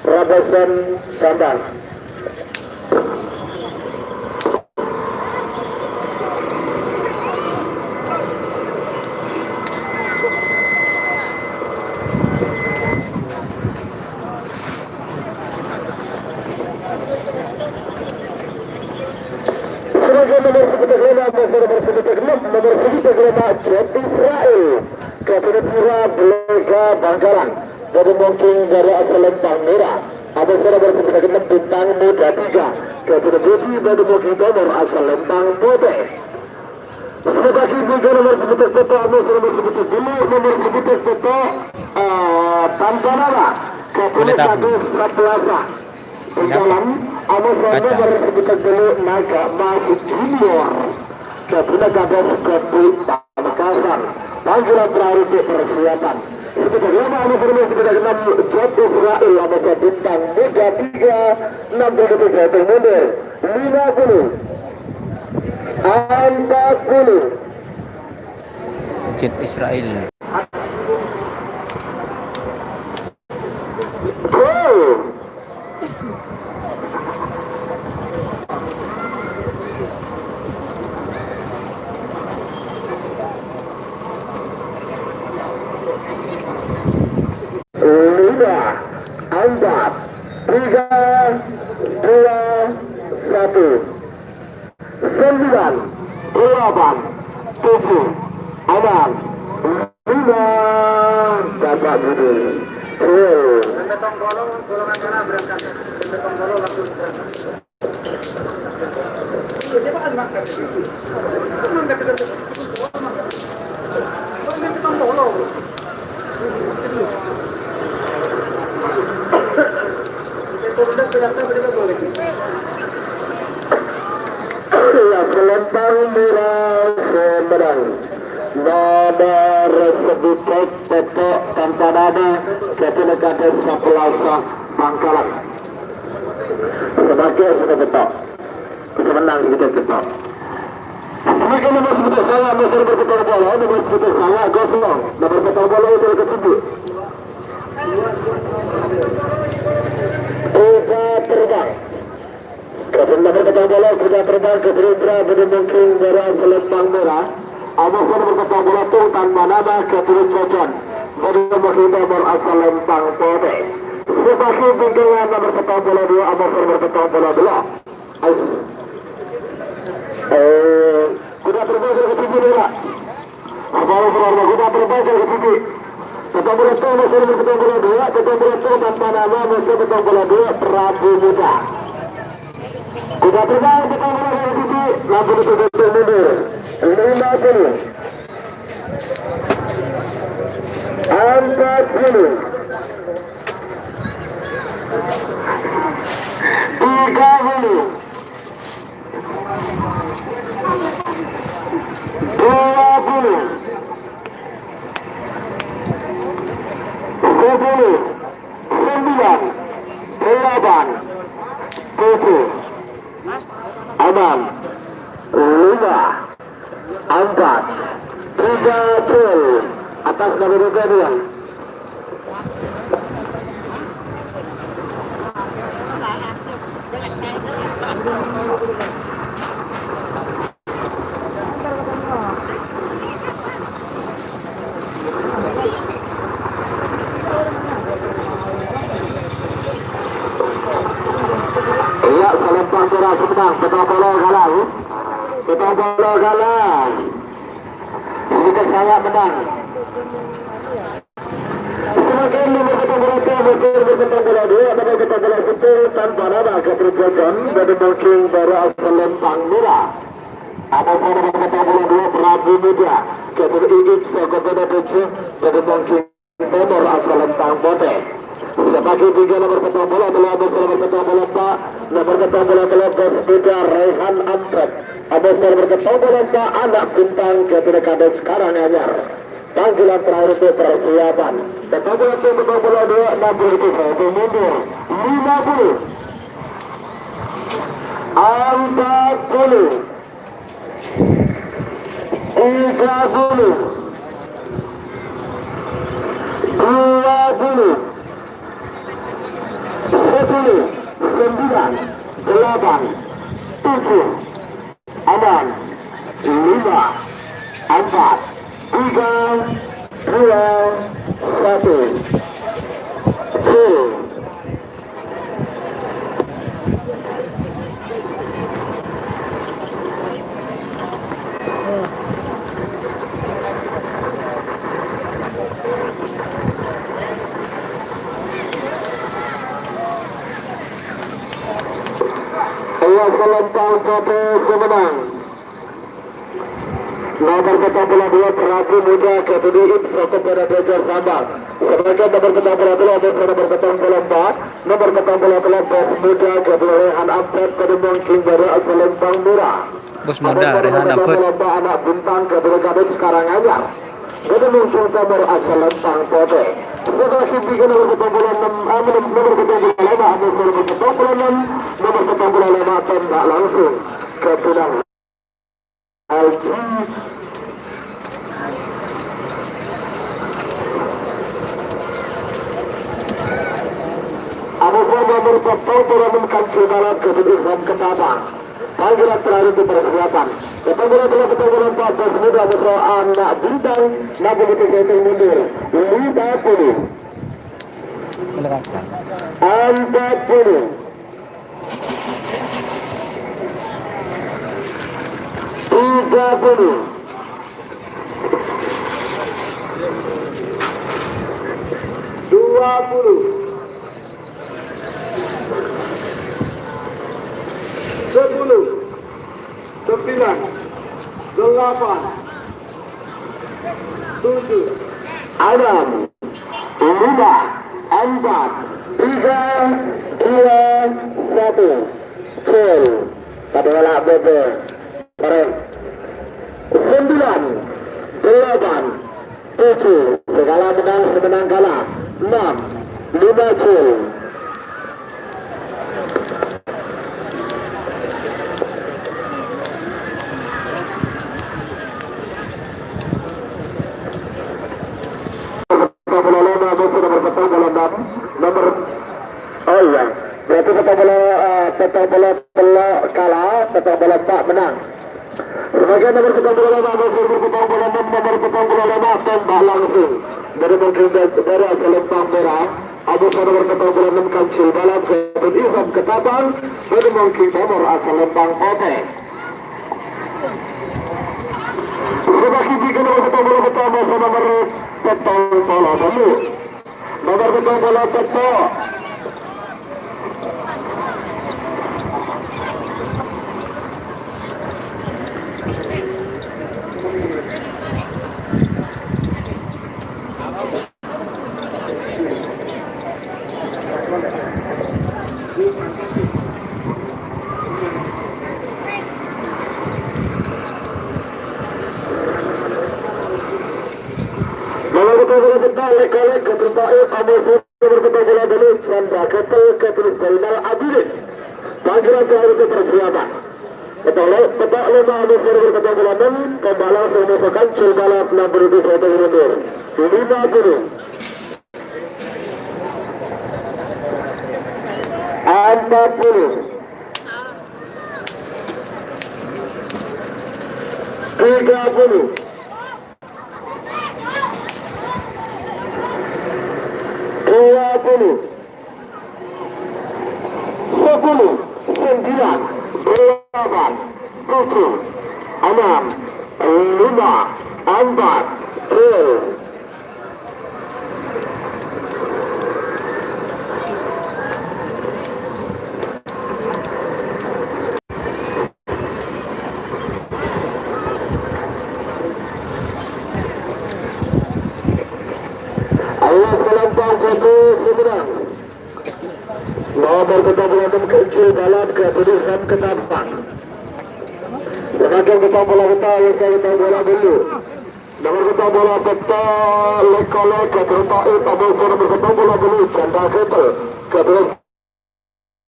Rabasan Sabang. Sebagai nomor sebetik lima, nomor sebetik enam, nomor sebetik lima, Jati Israel. Kevin Pura, Belega, Bangkalan. Bâdâ mangkèn dâri Selempang Mèra. Amoso nomor sebetik enam, Bintang Muda tiga. Kevin Budi, bâdâ mangkèn nomor Selempang Potè. Sebagai juga nomor sebetik satu, amoso nomor sebetik dua, nomor sebetik satu, eh, Tanpa Nama. Kevin Boleh tahu. Agus Saplasa. Dalam, amoso nomor sebetik dua, Naga Mas Junior. Kevin Agus Gandhi. Pamekasan, panggilan terakhir untuk persiapan. Sekitar lima, amoso nomor sekitar enam, Jat Israel, amoso Bintang Muda tiga, enam puluh detik, satu mundur, lima puluh, empat puluh. Jat Israel. Gol. Lima, empat, tiga, dua, satu. Sembilan, delapan, tujuh, enam, lima, Bapak Budi. Gol. Iya, Selempang Mèra sè menang. Nomor sebetik satu Tanpa Nama, Kevin Agus Saplasa, Bangkalan. Sebagai sebetik satu. Semenang sebetik satu. Sebagai nomor sebetik saya, nomor sebetik saya, nomor sebetik saya, kosong. Nomor sebetik saya itu ke tujuh. Kuda terbang. Kevin nomor sebetik saya, kuda terbang ke Gerindra, bâdâ mangkèn dâri Selempang Mèra. Amoso nomor sebetik saya, Sultan Manama, ke Tirus Jojon. Padâ mangkèn nomor asal lempang potè. Sè bâgi bingkèngan nomor pèttong polo duwâ', Abasar nomor pèttong polo duwâ'. Ais. Eh, kuda terbang ke tinggi, Pak. Apa, apa, apa, kuda terbang ke tinggi. Pèttong polo duwâ', Abasar nomor pèttong polo duwâ', pèttong polo duwâ', tanpa nama, nomor pèttong polo duwâ', Prabu Muda. Kuda terbang pèttong polo duwâ' ke tinggi, lampu ditutup mundur. Lima puluh. Empat puluh. Tiga puluh. Dua puluh. Sepuluh. Sembilan. Delapan. Tujuh. Enam. Lima. Empat, tiga, gol. Atas nama Ruben, ya. Iyâ, salempang pèra' sennang, pèttong polo kalah, Bu. Pèttong polo kalah. Sèdhâ saya menang. Semakin nomor pèttong polo tiga, nomor pèttong polo duwâ', nomor pèttong polo sèttong, tanpa nama keterjadian, dari Bangking Barat Selempang Merah. Atas nomor pèttong polo duwâ', Prabu Muda, Gatot Iip, Soko Benda Tujuh, dari Bangking Timur asal lempang potè. Sè bâgi bingkèngan nomor pèttong polo tello', nomor pèttong polo empa', nomor pèttong polo tello', Bos Muda Raihan Amret. Abos nomor pèttong polo empa', Anak Bintang, Gadina Kades Karanganyar. Panggilan terakhir untuk persiapan. Pèttong polo tello', pèttong polo duwâ', enam puluh satu mundur. Lima puluh. Empat puluh. Tiga puluh. Dua puluh. Sepuluh. Sembilan. Delapan. Tujuh. Enam. Lima. Empat. Tiga. Dua. Satu. Full. Iya, salempang satu sè menang. Nomor pèttong polo duwâ', Prabu Muda, K T D I P, Soto Pada Belajar Sambal. Sedangkan nomor pèttong polo tello', nomor pèttong polo empa', nomor pèttong polo tello', Bos Muda, K T D I P, Rehan Abad, Pademong King Bara, Selempang Murah. Bos Muda, Rehan Abad. Nomor pèttong polo empa', Anak Bintang, K T D I P Karanganyar. Pademong King Timur, Selempang Potè. Setelah sisi nomor pèttong polo ennem, eh, nomor pèttong polo lèma', nomor pèttong polo ennem, nomor pèttong polo lèma', tembak langsung. Kepulang. Haji. Adapun nomor pèttong polo ennem Kanjeng Talat Gadot Ihram Ketapang. Panggilan terakhir untuk persiapan. Pèttong polo tello', pèttong polo empa', Bos Muda, Musa Anak Bintang, nabi itu saya mundur. Lima puluh. Empat puluh. Tiga puluh. Dua puluh. Sepuluh. Sembilan. Delapan. Tujuh. Enam. Lima, empat, tiga, dua, satu. Full. Padahal bobo. Keren. Sembilan, delapan, tujuh. Segala menang, semenang kalah. Enam, lima, full. Nomor, oh iya, berarti pèttong polo, eh, pèttong polo tello' kalah, pèttong polo empa' menang. Sebagai nomor petang puluh lima, nomor petang puluh enam, nomor petang puluh lima, tembak langsung. Dari mungkin dari asal Lempang Merah, Agus nomor petang puluh enam, Kancil Balap, Sabun Islam Ketapang, dari mungkin nomor asal Lempang Putih. Sebagai tiga nomor petang puluh pertama, nomor petang puluh satu. Nomor petang puluh satu. Nomor petang puluh satu, lek-lek, Gatot Taib, Amos, nomor petang puluh satu, Chandra Ketel, Gatot Zainal Abidin. Panggilan terakhir untuk persiapan. Petang, petang lima, Amos, nomor petang puluh enam, tembak langsung masuk kancil balap, enam puluh tujuh meter. Lima puluh. Empat puluh. Tiga puluh. Dua puluh. Sepuluh, sembilan, delapan, tujuh, enam, lima, empat, tiga. Allah salam Pak Joko Sumedang. Nomor petang puluh enam Kancil Balap Gatot Islam Ketapang. Nomor petang puluh petang, Leko Leko, Gatot Taib, Abang Sora, nomor petang puluh enam, Chandra Ketel, Gatot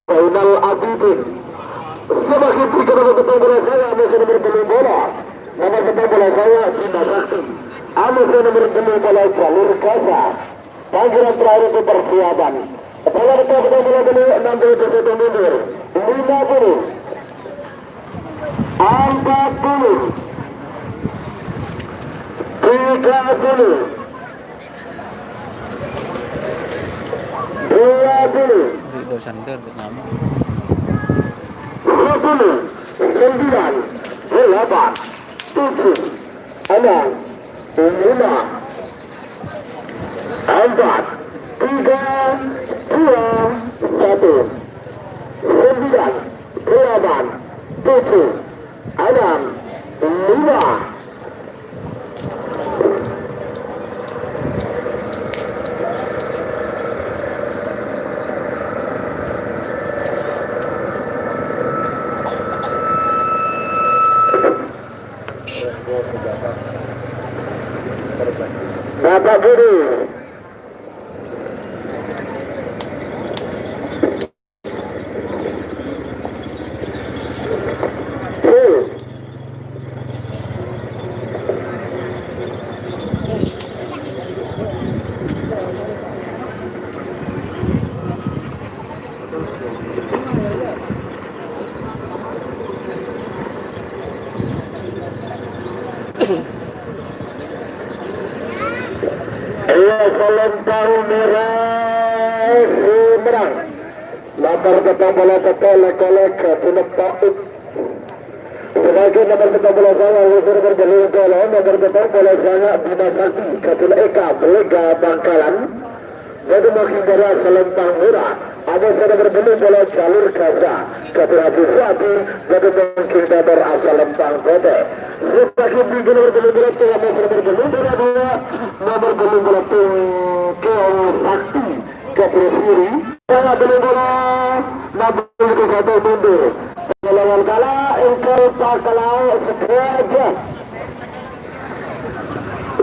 Zainal Abidin. Sebagai berikut nomor petang puluh saya, Abang Sora nomor tellu puluh. Nomor petang puluh saya, Bima Sakti. Abang Sora nomor tellu puluh, Jalur Gaza. Panggilan terakhir untuk persiapan. Kepala Ketua Ketua Bola Bali, enam puluh satu mundur. Lima puluh. Empat puluh. Tiga puluh. Dua puluh. Ri do sandar, nama. Sepuluh. Sembilan. Delapan. Tujuh. Enam. Lima. Empat, tiga, dua, satu. Sembilan, delapan, tujuh, enam, lima. Bapak Guru. Iya, Selempang Merah Semarang. Nomor petang puluh satu, Leko Leko, Gunung Taib. Sebagai nomor petang puluh sanga, nomor tellu puluh, nomor petang puluh sanga, Bima Sakti, Gatot Eka, Belega, Bangkalan. Bâdâ mangkèn bârâ Selempang Merah. Abâ' sè nomor tellu puluh Jalur Gaza. Gatot Haji Suwadi. Bâdâ mangkèn nomor Selempang Putih. Sebagai berikut nomor tellu puluh, nomor tellu puluh dua, nomor tellu puluh, Keong Sakti. Gatot Siri. Nomor tellu puluh, nomor tellu puluh satu mundur. Lawan kala, engkol pakalao sekeja.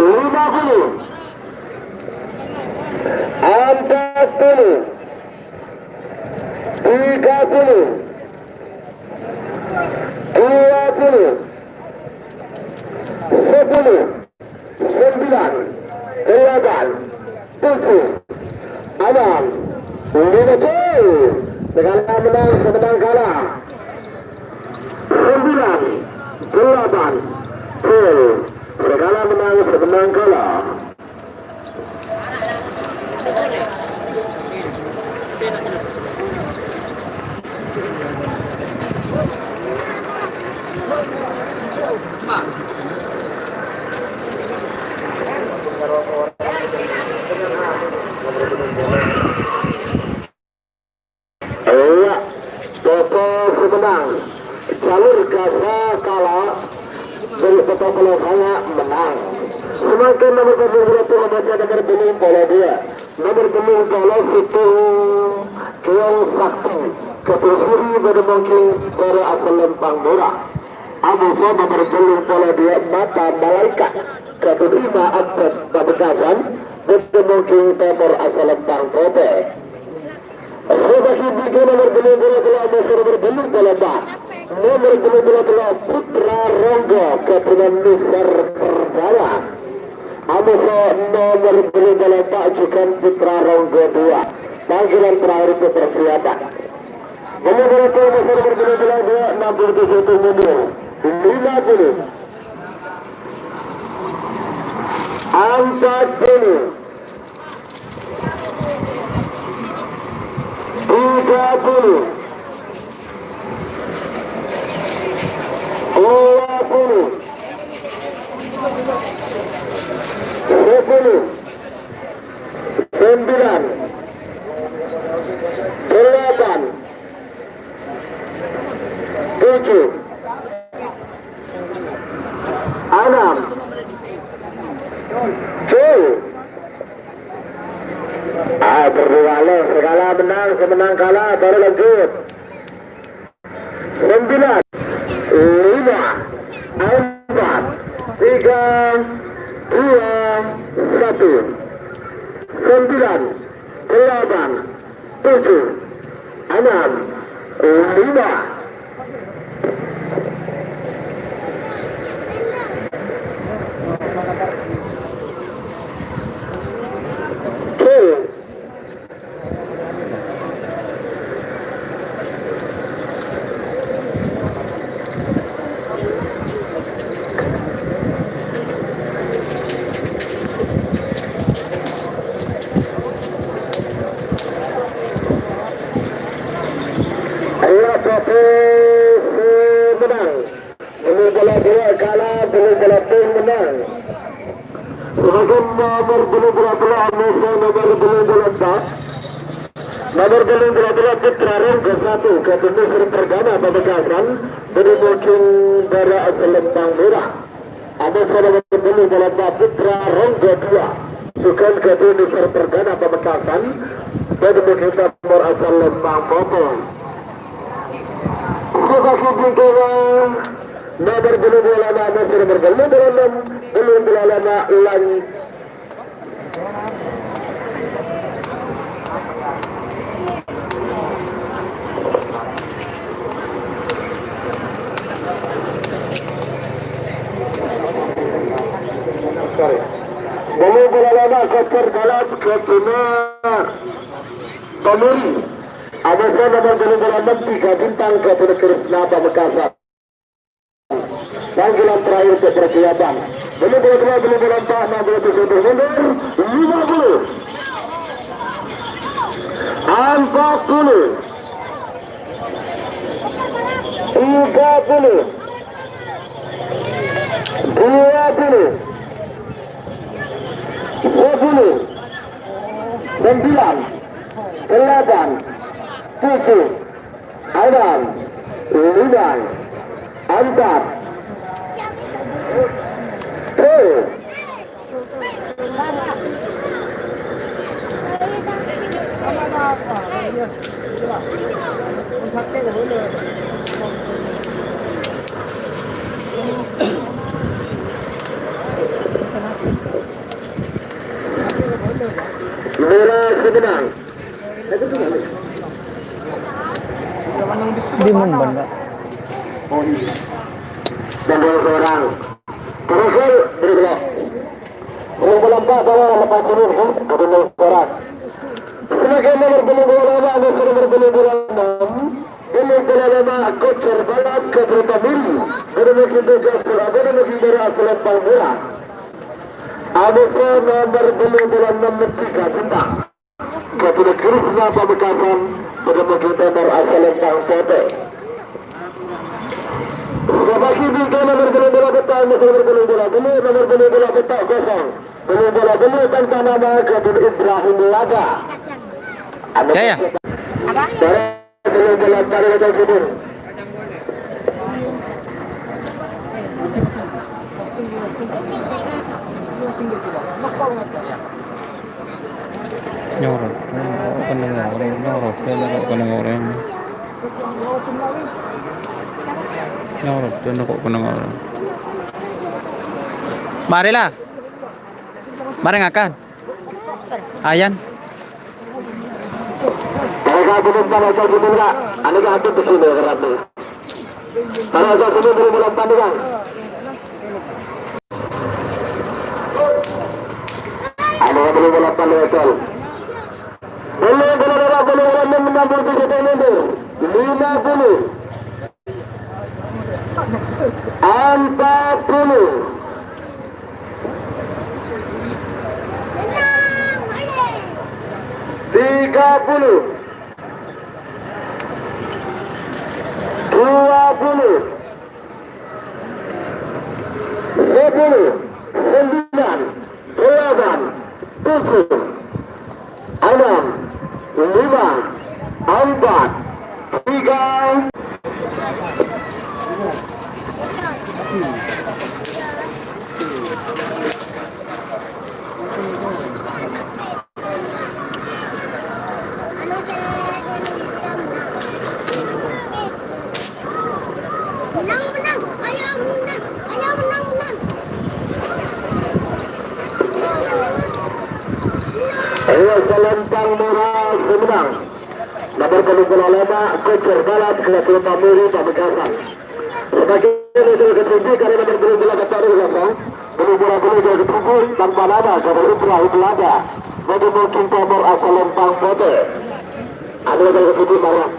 Lima puluh. Empat puluh. Tiga puluh. Dua puluh. Sepuluh. Sembilan. Delapan. Tujuh. Enam. Lima puluh. Sè kala menang, sè menang kala. Sembilan. Delapan. Gol. Sè kala mennang, sè mennang kala. Iyâ, Toto sè mennang. Jalur Gaza kala, jalur Toto Pelosanga mennang. Samangkèn nomer tello puluh dua, nomor tello puluh dua. Nomer tello puluh sèttong, Kèyong Sakti. Katerro bâdâ mangkèn para asellempang mora. Amoso nomer tello puluh dua, Mata Malaèkat. Katerro lima, Abad Pamekasan. Bâdâ mangkèn para asellempang Toto. Sè bâgi bhâjhi nomer tello puluh tello, amoso nomer tello puluh empa'. Nomer tello puluh tello, Putra Ronggo, keturunan Mister Perbawa. Amoso nomer tello puluh empa', jhughân Putra Ronggo dua. Panggilan terakhir untuk persiapan. Nomor tello puluh, amoso nomer tello puluh dua, enam puluh tujuh mundur. Lima puluh. Empat puluh. Tiga puluh. Dua puluh. Sepuluh. Sembilan. Delapan. Tujuh. Enam. Tujuh. Ah, berdua lo, sè kala mennang, sè mennang kala, baru lanjut. Sembilan, lima, empat, tiga, dua, satu. Sembilan, delapan, tujuh, enam, lima. Oke. Ayo, Bapa, sè mennang. Tello puluh dua kala, tello puluh dua mennang. Sedangkan nomor tello puluh dua, amoso nomor tello puluh empa'. Nomor tello puluh dua, Putra Ronggo satu, Gabungan Sri Perdana Pamekasan, bâdâ mangkèn para asellempang mora. Amoso nomor tello puluh empa', Putra Ronggo dua, jhughân Gabungan Sri Perdana Pamekasan, bâdâ mangkèn para asellempang Toto. Sè bâgi bhâjhi nomer tello puluh lèma', amoso nomer tello puluh ennem, tello puluh lèma' lan. Sorry. Tello puluh lèma' Kocar Balat, Gabungan Tomuri. Amoso nomer tello puluh ennem, Tiga Bintang, Gabungan Kresna Pamekasan. Panggilan terakhir untuk persiapan. Belum bola dua, belum bola empat, enam belas detik mundur. Lima puluh. Empat puluh. Tiga puluh. Dua puluh. Sepuluh. Sembilan. Delapan. Tujuh. Enam, lima, empat, tujuh. Mora sè mennang. Di Mumban, Pak. Nomor seorang. Terus, berikutnya. Nomor empat, tolong lepas dulu, Bu. Nomor seorang. Silakan nomor punggung dua puluh lima, nomor punggung dua puluh enam. Nomor dua puluh lima, Kocar Balat, Kota Tomuri. Mungkin tugas berapa dan mungkin dari asal Palmera. Amoso nomer tello puluh ennem, Tiga Bintang. Kabina Krisna Pamekasan, pada mungkin nomor asal Bang Pote. Sabagi bintang nomer tello puluh petang, nomer tello puluh tello, nomer tello puluh petang kosong. Tello puluh tello tanpa nama, Kabina Ibrahim Laga. Ya, ya. Apa? Belum dalam tanda kata gubuk. Nyorot, kok kena ngoreng, nyorot, kena kok kena ngoreng. Nyorot, kena kok kena ngoreng. Marilah. Mari ngakan. Ayan. Mereka belum pada jam sembilan, Kak. Ane ka atut di sini, Kak. Para jam sembilan belum bulan tandingan. Ada yang belum bulan tandingan, Kak. Belum bulan, belum bulan, belum bulan, belum bulan, mundur. Lima puluh. Empat puluh. Tiga puluh. Dua puluh. Sepuluh. Sembilan. Delapan. Tujuh. Enam, lima, empat, tiga. Menang, menang. Ayo, menang, menang. Ayo, menang. Ayo, Selempang Mora Sumedang. Nomor tello puluh lima, Kocer Balat, Kelas Pamuri, Pamekasan. Sebagai nomor kedua, karena nomor tello puluh lima, Kocer Balat, belum bola, belum bola kedua, tanpa nama, Kabul Ibrahim Lada. Nomor mungkin nomor asal Lempang Pote. Ada yang terkejut, Bang.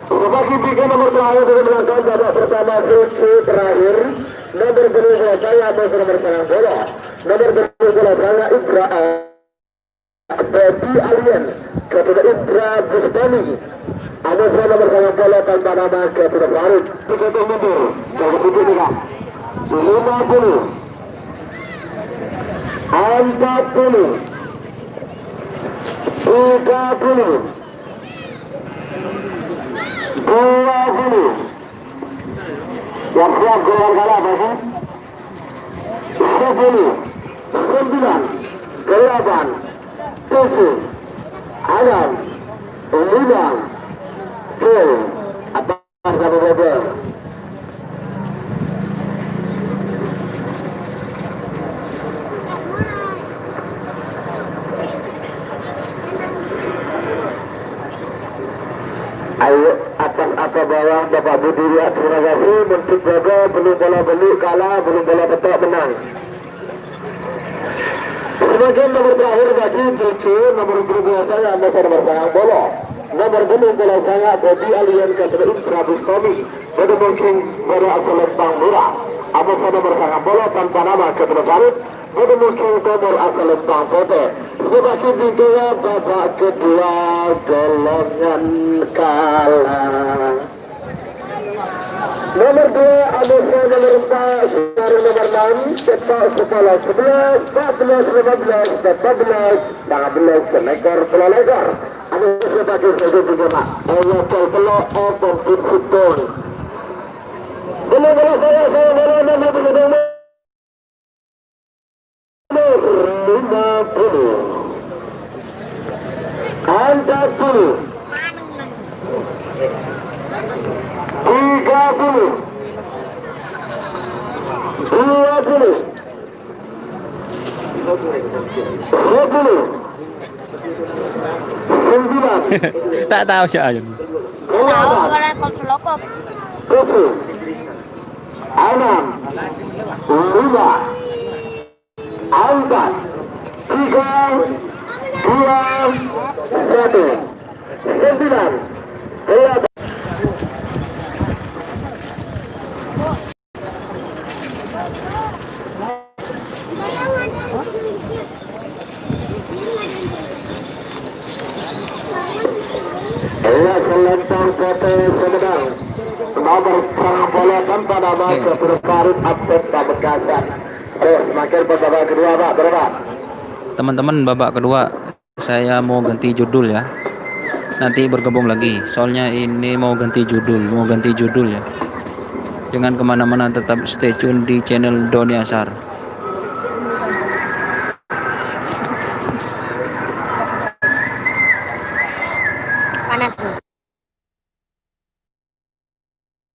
Sebagai tiga nomor terakhir dengan melangkah babak pertama, kunci terakhir, nomor dua saya, nomor, nomor saya bola. Nomor dua saya Ibra, eh, Bobby Alien, kepada Ibra Bustami. Ada saya nomor saya bola tanpa nama, kepada Farid. Tiga puluh mundur, jaga sedikit, Kak. Lima puluh. Empat puluh. Tiga puluh. Dua puluh. Siap-siap, gol kalah, Pak, ya? Sepuluh, sembilan, delapan, tujuh, enam, lima, gol. Apa? Ayo, atas apa bawah, Bapak Budi, ya, terima kasih. Untuk Bapak, belum bola beli, kalah, belum bola petok, menang. Sebagian nomor terakhir bagi J C, nomor dua belas saya, nomor sangang puluh. Nomor dua belas saya, Bobby Alien, Katrina Prabu Tommy. Pada mungkin pada asal Lempang Murah. Apa saya nomor sangang puluh tanpa nama, Katrina Farid. Pada mungkin nomor asal Lempang Pote. Sebagai tiga babak kedua, golongan kalah. Nomor dua, Anugrah nomor empat, Sari nomor enam, cetak skala sebelas, empat belas, lima belas, empat belas, lima belas, semekor, bola lebar. Anugrah sebagai saja tiga, Pak. Ayo, gol telok, open football. Belum, belum, saya, saya, saya, saya, saya, saya, Lima puluh. Empat puluh. Tiga puluh. Dua puluh. Sepuluh. Sembilan. Tak tahu siapa yang. Tahu, bukan kop selokop. Tujuh. Enam, lima, empat, tiga, dua, satu, sembilan, delapan. Nomor sepuluh bola tanpa nama Oke. Sepuluh Farid Abed Pamekasan. Terus semakin babak kedua, Pak, berapa? Teman-teman, babak kedua, saya mau ganti judul ya. Nanti bergabung lagi, soalnya ini mau ganti judul, mau ganti judul ya. Jangan kemana-mana, tetap stay tune di channel Doni Asar.